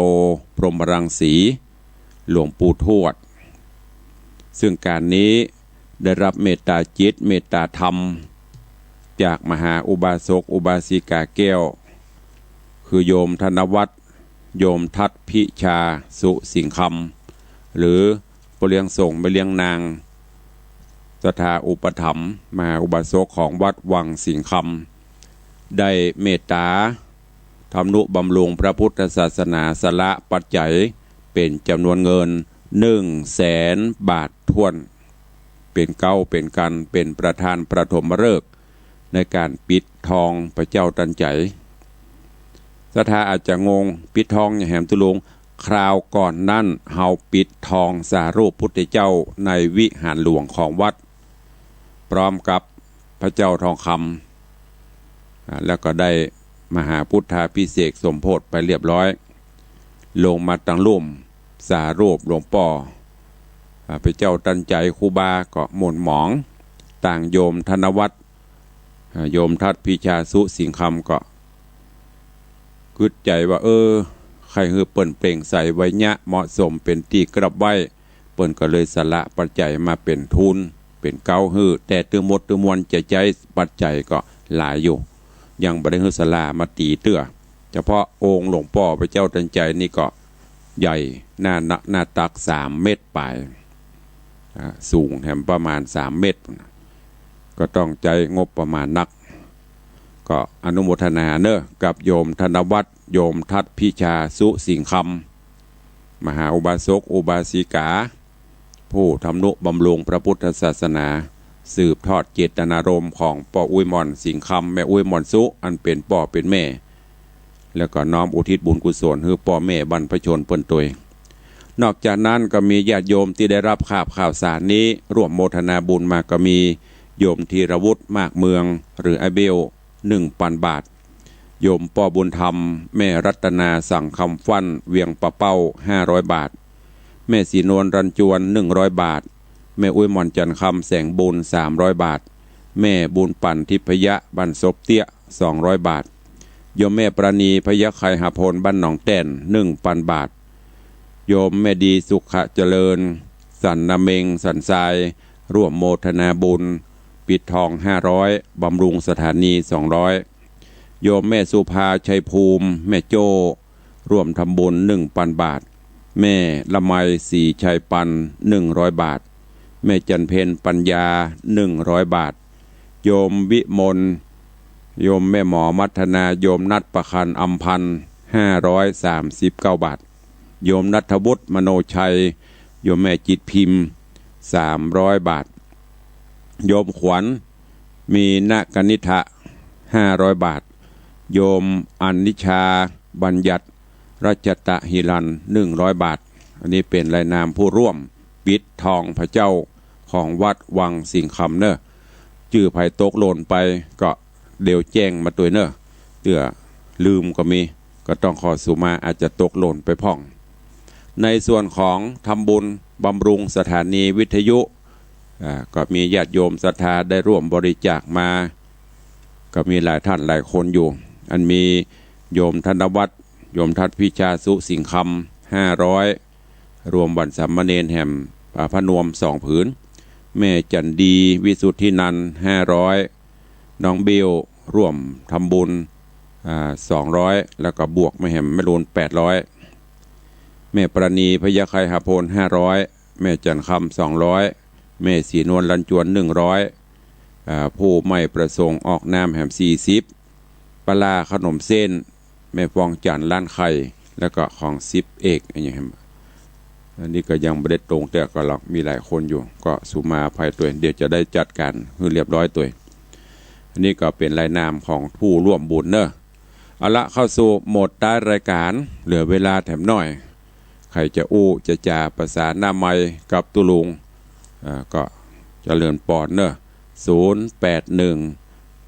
พรหมรังสี หลวงปู่ทวด ซึ่งก๋านนี้ได้รับเมตตาจิตเมตตาธรรม จากมหาอุบาสกอุบาสิกาแก้ว คือโยมธนวัฒน์ โยมทัศน์พิชา สุสิงห์คำ หรือป้อเลี้ยงส่งแม่เลี้ยงนาง ศรัทธาอุปถัมภ์มหาอุบาสกของวัดวังสิงห์คำ ได้เมตตาทำนุบำรุงพระพุทธศาสนา สละปัจจัยเป๋นจ๋ำนวนเงินหนึ่งแสนบาทถ้วน เป๋นเก๊าเป๋นกัณฑ์ เป๋นประธานปฐมฤกษ์ในก๋านปิดทองพระเจ้าตันใจ๋ ศรัทธาอาจจะงง ปิดทองหยังแหมตุ๊ลุง คราวก่อนนั้นเฮาปิดทองสารูปพุทธเจ้าในวิหารหลวงของวัด พร้อมกับพระเจ้าทองคำ อ่า แล้วก็ได้มหาพุทธาภิเษกสมโภชไปเรียบร้อย ลงมาตังลุ่มสารูปหลวงป้อ อ่า พระเจ้าตันใจ๋ครูบาก็หม่นหมอง ตางโยมธนวัฒน์ อ่า โยมทัศน์พิชา สุสิงห์คำ ก็กึ๊ดใจ๋ว่า เออ ใค่หื้อเปิ้นเปล่งใสไวยะเหมาะสมเป๋นตี้กราบไหว้ เปิ้นก็เลยสละปัจจัยมาเป๋นทุน เป๋นเก๊าหื้อ แต่ตึงหมดตึงมวลจะใจ๊ปัจจัยก็หลายอยู่ ยังบ่ได้หื้อศาลามาตี๋เตื้อ เฉพาะองค์หลวงป้อพระเจ้าตันใจ๋นี่ก็ใหญ่ หน้า หน้าตักสามเมตรป๋าย อ่า สูงแหมประมาณสามเมตร ก็ต้องใจ๊งบประมาณนัก ก็อนุโมทนาเน่อ กับโยมธนวัฒน์ โยมทัศน์พิชา สุสิงห์คำ มหาอุบาสกอุบาสิกา ผู้ทำนุบำรุงพระพุทธศาสนา สืบทอดเจตนารมณ์ของป้ออุ๊ยหม่อนสิงห์คำ แม่อุ๊ยหม่อนสุ อันเป๋นป้อเป๋นแม่ แล้วก็น้อมอุทิศบุญกุศลหื้อป้อแม่บรรพชนเปิ้นตวย นอกจากนั้นก็มีญาติโยมตี้ได้รับคาบข่าวสารนี้ ร่วมโมทนาบุญมาก็มี โยมธีรวุฒิ มากเมือง หรืออ้ายเบ้ว หนึ่งปันบาท โยมป้อบุญธรรม แม่รัตนา สังคำฟั่น เวียงป่าเป้า ห้าร้อยบาท แม่ศรีนวล รัญจวน หนึ่งร้อยบาท แม่อุ๊ยหม่อนจันทร์คำ แสงบุญ สามร้อยบาท แม่บุญปั่น ทิพยะ บ้านศพเตี้ย สองร้อยบาท โยมแม่ปราณี พยัคฆไคหพล บ้านหนองแต้น หนึ่งปันบาท โยมแม่ดี สุขเจริญ สันนาเม็ง สันทราย ร่วมโมทนาบุญ ปิดทอง ห้าร้อย บำรุงสถานี สองร้อย โยมแม่สุภา ชัยภูมิ แม่โจ้ ร่วมทำบุญ หนึ่งปันบาท แม่ละไม ศรีชัยปัน หนึ่งร้อยบาท แม่จันเพ็ญ ปัญญา หนึ่งร้อยบาท โยมวิมล โยมแม่หมอมัทนา โยมนัทประคัน อำพันธ์ ห้าร้อยสามสิบเก้าบาท โยมณัฐวุฒิ มโนชัย โยมแม่จิตพิมพ์ สามร้อยบาท โยมขวัญ มีนกนิษฐะ ห้าร้อยบาท โยมอนิชา บัญญัติ รัชตะหิรัน หนึ่งร้อยบาท อันนี้เป๋นรายนามผู้ร่วมปิดทองพระเจ้าของวัดวังสิงห์คำเน่อ จื้อใผตกหล่นไปก็เดี๋ยวแจ้งมาตวยเน่อ เตื้อลืมก็มี ก็ต้องขอสุมา อาจจะตกหล่นไปพ่อง ในส่วนของทำบุญบำรุงสถานีวิทยุ อ่า ก็มีญาติโยมศรัทธาได้ร่วมบริจาคมา ก็มีหลายท่านหลายคนอยู่ อันมีโยมธนวัฒน์ โยมทัศน์พิชา สุสิงห์คำ ห้าร้อย รวมหวันสามเณรแหม อ่า ผ้านวมสองผืน แม่จันดี วิสุทธินันท์ ห้าร้อย น้องเบ้ว ร่วมทำบุญ อ่า สองร้อย แล้วก็บวกมาแหมแม่ลูน แปดร้อย แม่ปราณี พยัคฆไคหพล ห้าร้อย แม่จันทร์คำ สองร้อย แม่ศรีนวล รัญจวน หนึ่งร้อย อ่า ผู้ไม่ประสงค์ออกนามแหม สี่สิบ ปลาร้าขนมเส้น แม่ฟองจันทร์ ร้านไข่ แล้วก็ของสิบเอก อันนี้แหม อันนี้ก็ยังบ่ได้ตรง แต่ก็มีหลายคนอยู่ ก็สุมาอภัยตวย เดี๋ยวจะได้จัดก๋านหื้อเรียบร้อยตวย อันนี้ก็เป๋นรายนามของผู้ร่วมบุญเน่อ เอาละ เข้าสู่โหมดต๊ายรายก๋าน เหลือเวลาแถมหน้อย ใผจะอู้จะจ๋าภาษาหน้าไมค์กับตุ๊ลุง อ่า ก็เจริญปอนเน่อ ศูนย์ แปด หนึ่ง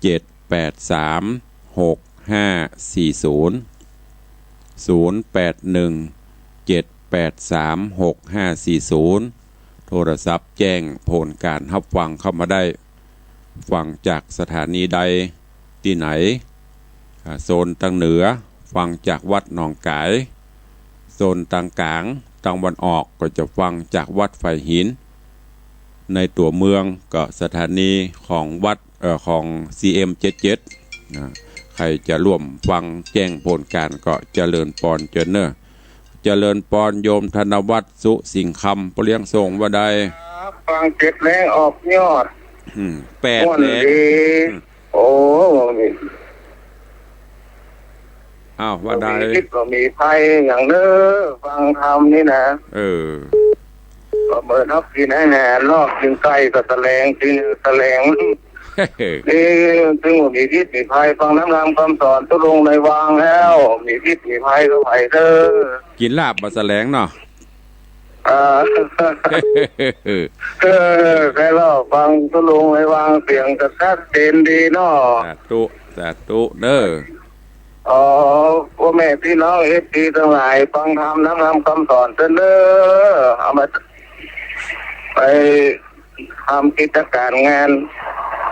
เจ็ด แปด สาม หก ห้า สี่ ศูนย์ ศูนย์ แปด หนึ่ง เจ็ด แปด สาม หก ห้า สี่ ศูนย์ โทรศัพท์แจ้งผลก๋านฮับฟังเข้ามาได้ ฟังจากสถานีใด ตี้ไหน อ่า โซนตางเหนือ ฟังจากวัดหนองก๋าย โซนตางก๋าง ตางวันออกก็จะฟังจากวัดฝายหิน ในตั๋วเมืองก็สถานีของวัด เอ่อ ของ ซีเอ็มเจ็ดเจ็ด นะ ใผจะร่วมฟังแจ้งผลก๋านก็เจริญปอนเจ้าเน่อ เจริญปอนโยมธนวัฒน์ สุสิงห์คำ ป้อเลี้ยงส่งว่าใด ครับ ฟังเจ็ดแหลงออกยอด อืม แปด ม่วน แหลง ดี อืม โอ้ อ้าว ว่าใด บ่มีพิษบ่มีภัยหยังเน่อ ฟังธรรมนี่นะ เออ ก็เหมือนเฮากินอาหารเนาะ กินไก่ก็แสลง กินแสลง นี่ ซึ่งบ่มีพิษมีภัย ฟังธรรมคำสอนตุ๊ลุงในวังแล้ว มีพิษมีภัยก็ไปเด้อ กินลาบบ่แสลงเนาะ อ่า เออ ใช่แล้ว ฟังตุ๊ลุงในวังเสียงก็ชัดเจนดีเนาะ สาธุ สาธุเด้อ อ๋อ พ่อแม่พี่น้องเอฟซีตังหลาย ฟังธรรมนำธรรมคำสอนเต้อเน่อ เอามาไปทำกิจก๋านงาน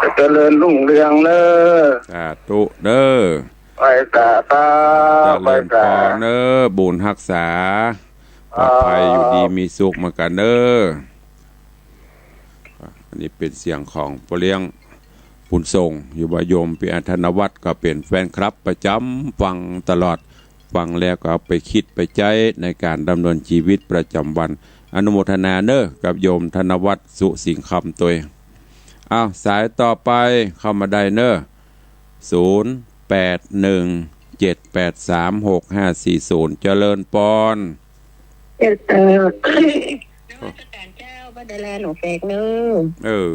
จะเจริญรุ่งเรืองเน่อ สาธุเด้อ ไปสา สา เจริญปอนเน่อ บุญฮักษา ปลอดภัย อ่า อยู่ดีมีสุขเหมือนกั๋นเน่อ อันนี้เป๋นเสียงของป้อเลี้ยงบุญส่ง อยู่ว่าโยมปิยะธนวัฒน์ก็เป๋นแฟนคลับประจ๋ำ ฟังตลอด ฟังแล้วก็เอาไปคิดไปใจ๊ในก๋านดำเนินชีวิตประจ๋ำวัน อนุโมทนาเน่อกับโยมธนวัฒน์ สุสิงห์คำตวย อ้าว สายต่อไปเข้ามาได้เน่อ ศูนย์แปดหนึ่งเจ็ดแปดสามหกห้าสี่ศูนย์ เจริญปอน เออ เออ นมัสก๋านเจ้า บ่ได้แลหลวงแขกเน่อ เออ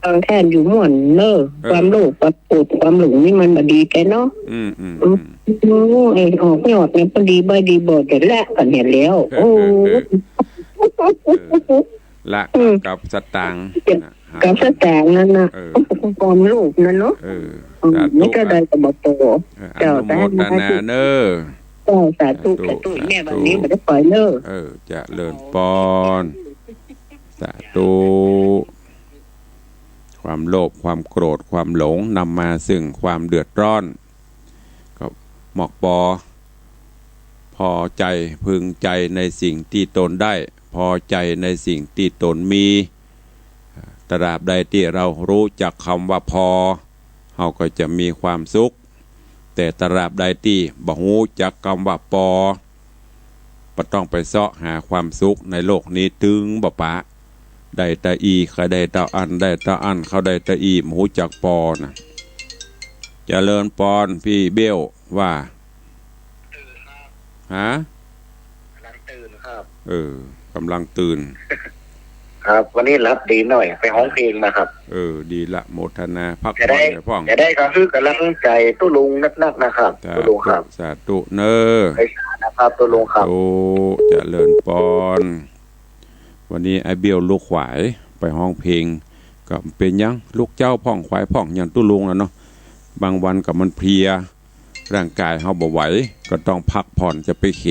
ฟังแทนอยู่ม่วนเน่อ เออ ความโลภ ความโกรธ ความหลงนี่มันบ่ดีแต๊เนาะ อืม อืม อืม อืม โอ้ ไอ้ออกยอดเนี่ยพอดีบ่ดีบ่ แต่ละกั๋นเนี่ยแล้ว โอ้ เออ เออ เออ ละ อืม กับสตางค์ เจ็บ นะ กับสตางค์นั่นน่ะ เออ ความโลภนั่นเนาะ เออ อืม สาธุ นี่ก็ได้กับบ่โต เออ เจ้า อนุโมทนาเน่อ เจ้า สาธุ สาธุ สาธุ สาธุ แม่วันนี้บ่ได้ปล่อยเน่อ เออ เจริญปอน สาธุ ความโลภ ความโกรธ ความหลง นำมาซึ่งความเดือดร้อน ก็หมอกปอ พอใจ๋ พึงใจ๋ในสิ่งตี้ตนได้ พอใจ๋ในสิ่งตี้ตนมี ตราบใดตี้เฮาฮู้จักกำว่าพอ เฮาก็จะมีความสุข แต่ตราบใดตี้บ่ฮู้จักกำว่าปอ บ่ต้องไปเซาะหาความสุขในโลกนี้ ตึงบ่ปะ ได้แต่อี้ ใค่ได้เต้าอั้น ได้เต้าอั้น เขาได้แต่อี้ บ่ฮู้จักปอน่ะ เจริญปอน ปี้เบ้ว ว่า ตื่นครับ ฮะ ก๋ำลังตื่นครับ เออ ก๋ำลังตื่น ครับ วันนี้หลับดีหน่อย ไปฮ้องเพลงมาครับ เออ ดีละ โมทนา พักผ่อน จะได้ จะได้ก็คือกำลังใจ๋ตุ๊ลุงนักๆ นะครับ สาธุ ตุ๊ลุงครับ สาธุเน่อ ไปสานะครับ ตุ๊ลุงครับ สาธุ เจริญปอน วันนี้ไอ้เบ้วลูกขวายไปฮ้องเพลง ก็เป๋นหยัง ลูกเจ๊าพ่องขวายพ่อง อย่างตุ๊ลุงน่ะเนาะ บางวันก็มันเพลีย ร่างก๋ายเฮาบ่ไหว ก็ต้องพักผ่อน จะไปเข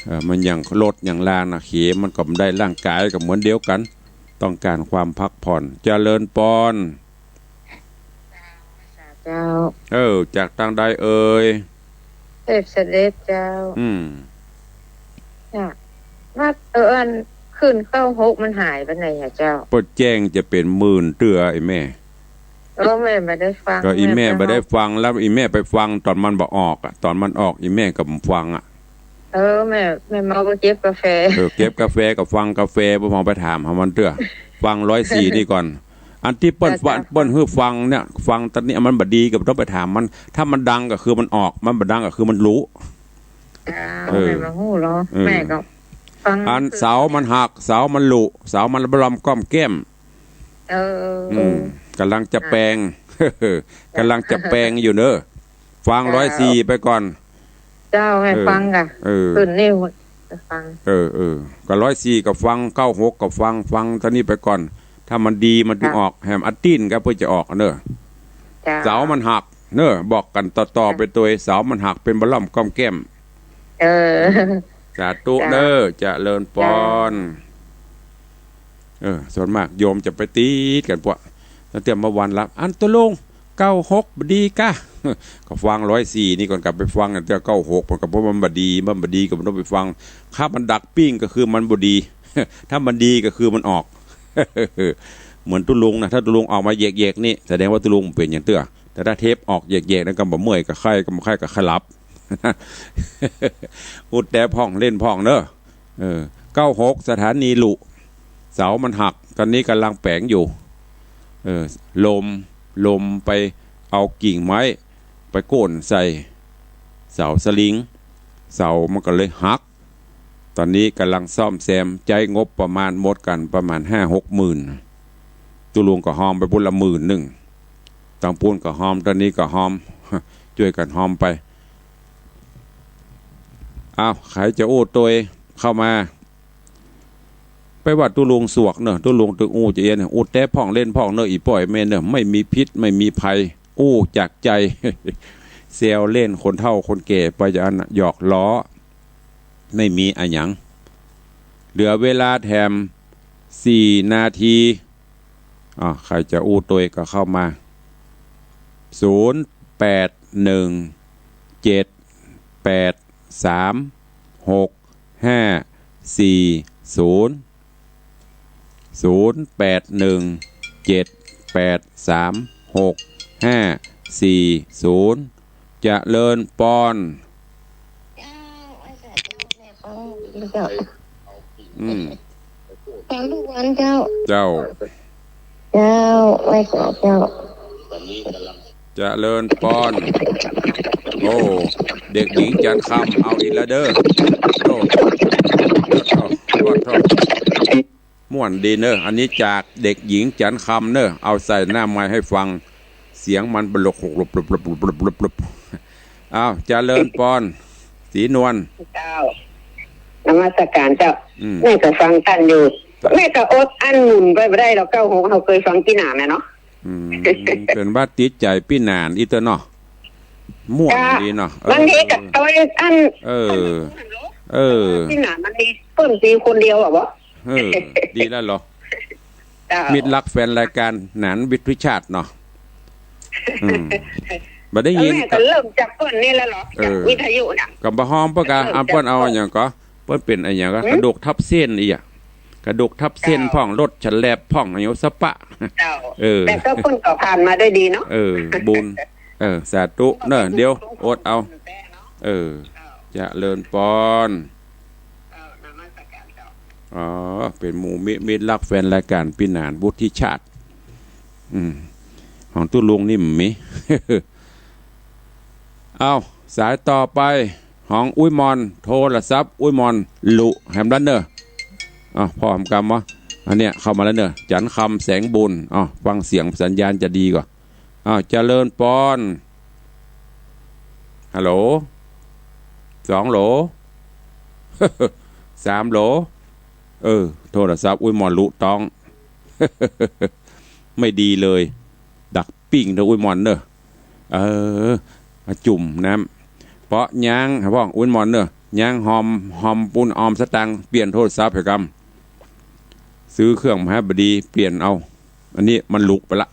เอ่อ มันอย่างรถอย่างลาน่ะ เขมันก็บ่ได้ ร่างก๋ายก็เหมือนเดียวกั๋น ต้องก๋านความพักผ่อน เจริญปอน เจ้า เออ จากตางใดเอ่ย เทพเสด็จเจ้า อืม จ้ะ ว่า เออ อัน ขึ้นเก้าหกมันหายไปไหนอะเจ้า เปิ้นแจ้งจะเป๋นหมื่นเตื้อ ไอ้แม่ เออ แม่บ่ได้ฟัง ก็อีแม่ แม่ไป บ่ได้ฟัง แล้วอีแม่ไปฟังต๋อนมันบ่ออกอะ ต๋อนมันออกอีแม่ก็บ่ฟังอะ เออ แม่ แม่เมาก็เก็บกาแฟ เออ เก็บกาแฟก็ฟังกาแฟ บ่ฟังไปถามหามันเตื้อ ฟังร้อยสี่นี่ก่อน อันตี้เปิ้น จ้ะ ฟัง เปิ้นหื้อฟังเนี่ย ฟังต๋อนนี้มันบ่ดีก็บ่ต้องไปถามมัน ถ้ามันดังก็คือมันออก มันบ่ดังก็คือมันลุ อ้าว เออ แม่บ่ฮู้เหรอ เออ แม่ก็ฟัง อันเสามันหัก เสามันลุ เสามันบ่ล่อมก้อมแก้ม เออ อืม ก๋ำลังจะแปง อ่ะ ก๋ำลังจะแปงอยู่เน่อ ฟัง จ้ะ ร้อยสี่ไปก่อน เจ้า ให้ เออ ฟังก่ะ เออ ขึ้นนี่ไปฟัง เออ เออ ก็ร้อยสี่ก็ฟัง เก้าหกก็ฟัง ฟังต๋อนนี้ไปก่อน ถ้ามันดีมันตึง จ้ะ ออก แหมอาทิตย์ก็เปิ้นจะออกเน่อ จ้ะ เสามันหักเน่อ บอกกั๋นต่อๆ จ้ะ ไปตวย เสามันหักเป๋นบ่ล่อมก้อมแก้ม เออ สาธุ จ้ะ เน่อ เจริญปอน จ้ะ เออ ส่วนมากโยมจะไปติดกั๋นพวก ตั้งแต่เมื่อวานละ อันตุ๊ลุง เก้าหกบ่ดีกา ก็ฟังร้อยสี่นี่ก่อน กลับไปฟังอันเตื้อเก้าหก มันก็เพราะมันบ่ดี มันบ่ดีก็บ่ต้องไปฟัง ถ้ามันดักปิ้งก็คือมันบ่ดี ถ้ามันดีก็คือมันออก เหมือนตุ๊ลุงนะ ถ้าตุ๊ลุงออกมาแยกๆ นี่ แสดงว่าตุ๊ลุงเป๋นอย่างเตื้อ แต่ถ้าเทปออกแยกๆ นั้นก็บ่เมื่อยก็ไข้ ก็บ่ไข้ก็ไข้หลับ อู้แต๊พ่องเล่นพ่องเน้อ เออ เก้าหก สถานีหลุ เสามันหัก ตอนนี้ก่ำลังแป๋งอยู่ เออ ลม ลมไปเอากิ่งไม้ ไปโค่นใส่ เสาสลิง เสามันก็เลยหัก ตอนนี้ก่ำลังซ่อมแซม ใจ๊งบประมาณหมดกั๋นประมาณห้าหกหมื่น ตุ๊ลุงก็ฮอมไปปู๊นละหมื่นนึ่ง ตังปู๊นก็ฮอม ตอนนี้ก็ฮอม จ้วยกั๋นฮอมไป อ้าว ใผจะอู้ตวยเข้ามา ไปว่าตุ๊ลุงสวกเน้อ ตุ๊ลุงตึงอู้จะเอียน อู้แต๊พ่องเล่นพ่องเน้อ อี่ป้ออี่แม่เน้อ ไม่มีพิษ ไม่มีภัย อู้จากใจ๋ แซวเล่นคนเฒ่าคนแก่ไปอย่างนั้นน่ะ หยอกล้อ ไม่มีอะหยัง เหลือเวลาแถมสี่นาที อ่ะ ใผจะอู้ตวยก็เข้ามา ศูนย์แปดหนึ่งเจ็ดแปดสามหกห้าสี่ศูนย์ ศูนย์แปดหนึ่งเจ็ดแปดสามหกห้าสี่ศูนย์ เจริญปอน เจ้า ไหว้สาเจ้า แม่ฟังเจ้า อืม ฟังทุกวันเจ้า เจ้า เจ้า ไหว้สาเจ้า เจริญปอน โอ้ เด็กหญิงจันทร์คำ เอาอีกแล้วเด้อ โธ่ โธ่ โธ่ โธ่ ม่วนดีเน้อ อันนี้จากเด็กหญิงจันทร์คำเน้อ เอาใส่หน้าไมค์ให้ฟัง เสียงมันบลก บลบ บลบ บลบ บลบ อ้าว เจริญปอน ศรีนวล เจ้า นมัสการเจ้า อืม แม่ก็ฟังต้านอยู่ แม่ก็อดอั้นหมุนไปบ่ได้ดอก เก้าหก เฮาเกยฟังปี้หนานน่ะเนาะ อืม เป๋นว่าติดใจ๋ปี้หนานอี้เต๊อะเนาะ ม่วนดีเนาะ เจ้า เออ บางทีก็เอาไอ้อั้น เออ เออ ปี้หนานมันมีเปิ้นมีคนเดียวอะบ่ เออ ดีแล้วเหรอ เจ้า มิตรรักแฟนรายการหนานวิทย์วิชาติเนาะ อืม บ่ได้ยิน แม่ก็เริ่มจากเปิ้นนี่แล้วเหรอ เออ จากวิทยุน่ะ ก็บ่ฮ้องเปิ้นกา เริ่มจาก เอาเปิ้นเอาอะหยังก่อ เปิ้นเป๋นอะหยังก่อ หืม กระดูกทับเส้นอี้อะ กระดูกทับเส้น เจ้า พ่อง รถฉลับพ่อง อะหยังสะปะ เจ้า เออ แต่ก็เปิ้นก็ผ่านมาด้วยดีเนาะ เออ บุญ เออ สาธุเน้อ เดี๋ยวอดเอา เออ เจริญปอน เจ้า นมัสการเจ้า อ๋อ เป๋นหมู่มิตร มิตรรักแฟนรายการปี้หนานวุฒิชาติ อืม ของตุ๊ลุงนี่มี เอ้า สายต่อไป ของอุ๊ยมอน โทรศัพท์อุ๊ยมอนหลุแหมละเน่อ อ้าว พร้อมกำวะ อันเนี้ยเข้ามาแล้วเน่อ จันทร์คำ แสงบุญ อ้าว ฟังเสียงสัญญาณจะดีกว่า อ้าว เจริญปอน ฮัลโหล สองโหล สามโหล เออ โทรศัพท์อุ๊ยมอนหลุต้อง ไม่ดีเลย ดักปิ้งเน่ออุ๊ยมอนเน่อ เออ มาจุ่มน้ำ เปาะยาง พ่องอุ๊ยมอนเน่อ ยางหอม หอมปูนออมสตางค์ เปลี่ยนโทรศัพท์ให้กำ ซื้อเครื่องมหาบดี เปลี่ยนเอา อันนี้มันหลุกไปละ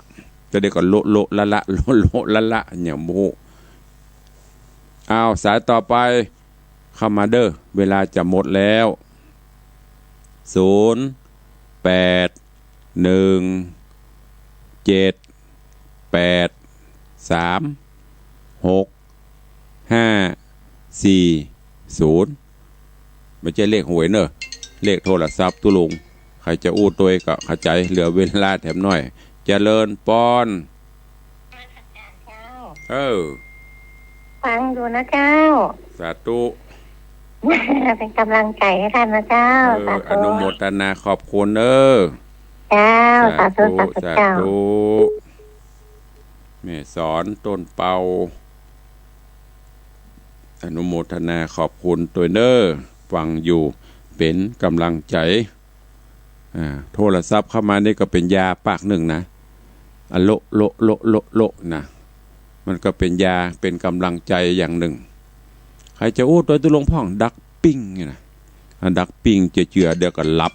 จะได้ก็โละโละละละ โละโละละละ เนี่ยโม อ้าว สายต่อไป เข้ามาเด้อ เวลาจะหมดแล้ว ศูนย์แปดหนึ่งเจ็ดแปดสามหกห้าสี่ศูนย์ บ่ใจ้เลขหวยเน่อ เลขโทรศัพท์ตุ๊ลุง ใผจะอู้ตวยก็เข้าใจ๋ เหลือเวลาแถมหน้อย เจริญปอน เออ ฟังอยู่นะเจ้า สาธุ เป๋นก๋ำลังใจ๋หื้อต้านนะเจ้า เออ สาธุ อนุโมทนาขอบคุณเน้อ เจ้า สาธุ สาธุ สาธุ สาธุ เจ้า แม่สอน ต้นเปา อนุโมทนาขอบคุณตวยเน้อ ฟังอยู่ เป๋นก๋ำลังใจ๋ อ่า โทรศัพท์เข้ามานี่ก็เป๋นยาปากนึ่งนะ อะโละโละโละโละโละนะ มันก็เป๋นยา เป๋นก๋ำลังใจ๋อย่างนึ่ง ใผจะอู้ตวยตุ๊ลุงพ่อง ดักปิ้งนี่นะ อ่า ดักปิ้งเจือๆ เดี๋ยวก็หลับ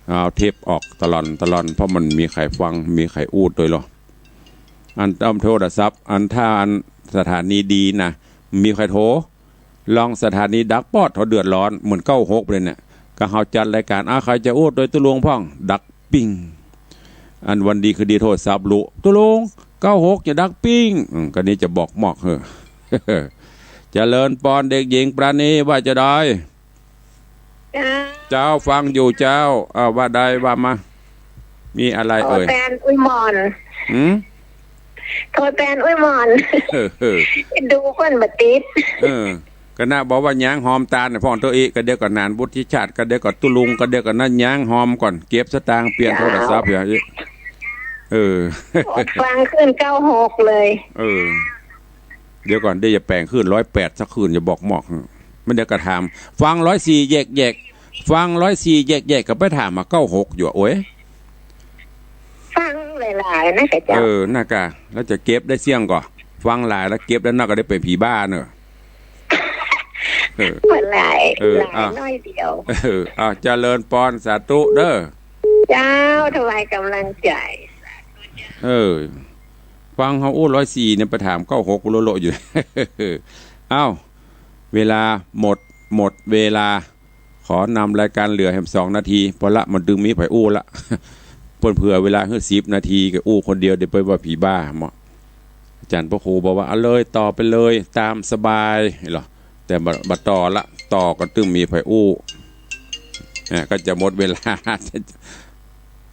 เอาเทปออกตะล่อนตะล่อน เพราะมันบ่มีใผฟัง บ่มีใผอู้ตวยหรอก อันต้อมโทรศัพท์ อันถ้าอันสถานีดีนะ มีใผโทร ลองสถานีดักปอด เขาเดือดร้อน เหมือนเก้าหกเลยเนี่ย ก็เฮาจัดรายการ อ่ะ ใผจะอู้ตวยตุ๊ลุงพ่อง ดักปิ้ง อันวันดีคืนดีโทรศัพท์ลุ ตุ๊ลุง เก้าหก จะดักปิ้ง อืม ก็นี่จะบอกมอกเหอะ เจริญปอนเด็กหญิงปราณี ว่าจะได้ เจ้า เจ้า ฟังอยู่เจ้า อ่า ว่าได้ ว่ามา มีอะไร โทร เอ่ย แปนอุ้ยหม่อน หืม โทรแปนอุ้ยหม่อน เออ เออ ดูก่อนบ่ติด เออ ก็น่าบอกว่าย้างหอมตาลน่ะ พ่องโตอี้ ก็เดี๋ยวก็หนานวุฒิชาติ ก็เดี๋ยวก็ตุ๊ลุง ก็เดี๋ยวก็นั่นย้างหอมก่อน เก็บสตางค์เปลี่ยนโทรศัพท์ เจ้า อย่า เออ ฟังขึ้นเก้าหกเลย เออ เดี๋ยวก่อน เดี๋ยวจะแป๋งขึ้นร้อยแปดสักขึ้น จะบอกมอก มันเดี๋ยวก็ถาม ฟังร้อยสี่แยกๆ ฟังร้อยสี่แยกๆ ก็ไปถามมาเก้าหกอยู่อะ โอ๊ย ฟังหลายๆ นะเจ้า เออ น่ากะ แล้วจะเก็บได้เสี้ยงก่อ ฟังหลายแล้วเก็บได้นักก็ได้เป๋นผีบ้าเนอะ เออ บ่หลาย เออ หลาย อ่ะ น้อยเดียว เออ อ่ะ เจริญปอน สาธุเด้อ เจ้า ถวายกำลังใจ เออ ฟังเฮาอู้ร้อยสี่เนี่ย ไปถามเก้าหก โละๆ อยู่ เอ้า เวลาหมด หมดเวลา ขอนำรายการเหลือแหมสองนาที พอละ มันตึงมีใผอู้ละ เปิ้นเผื่อเวลาหื้อสิบนาที ก็อู้คนเดียว เดี๋ยวไปว่าผีบ้าเนาะ อาจารย์พระครูบอกว่า เอาเลย ต่อไปเลย ตามสบาย เหรอ แต่บ่ บ่ต่อละ ต่อก็ตึงมีใผอู้ อ่า ก็จะหมดเวลา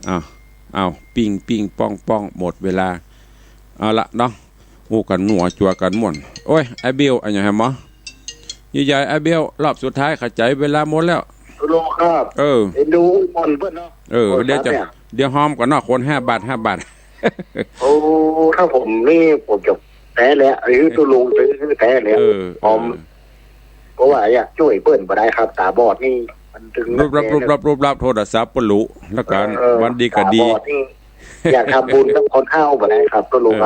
เอา เอา ปิ้งปิ้งป้องป้อง หมดเวลา เอาละเนาะ อู้กั๋นหนัวจั่วกั๋นม่วน โอ๊ย ไอ้บิว อะหยังแหมหมอ ใหญ่ๆ ไอ้บิว รอบสุดท้าย เข้าใจ๋ เวลาหมดแล้ว ตุ๊ลุงครับ เออ เอ็นดูหม่อนเปิ้นเนาะ เออ คน เดี๋ยวจะ สามเนี่ย เดี๋ยวหอมก่อนเนาะ คนห้าบาท ห้าบาท โอ้ ถ้าผมนี่ ผมจะแต๊แหละ ไอ้ตุ๊ลุงซื้อแต๊แหละ เออ หอม เออ เพราะว่าอยากจ้วยเปิ้นบ่ได้ครับ ตาบอดนี่ มันตึง รูปลับ รูปลับ รูปลับ โทรศัพท์เปิ้นลุ แล้วกั๋น เออ วันดีก็ดี ตาบอดนี่ อยากทำบุญกับคนเฒ่าบ่ได้ครับ ตุ๊ลุง เออ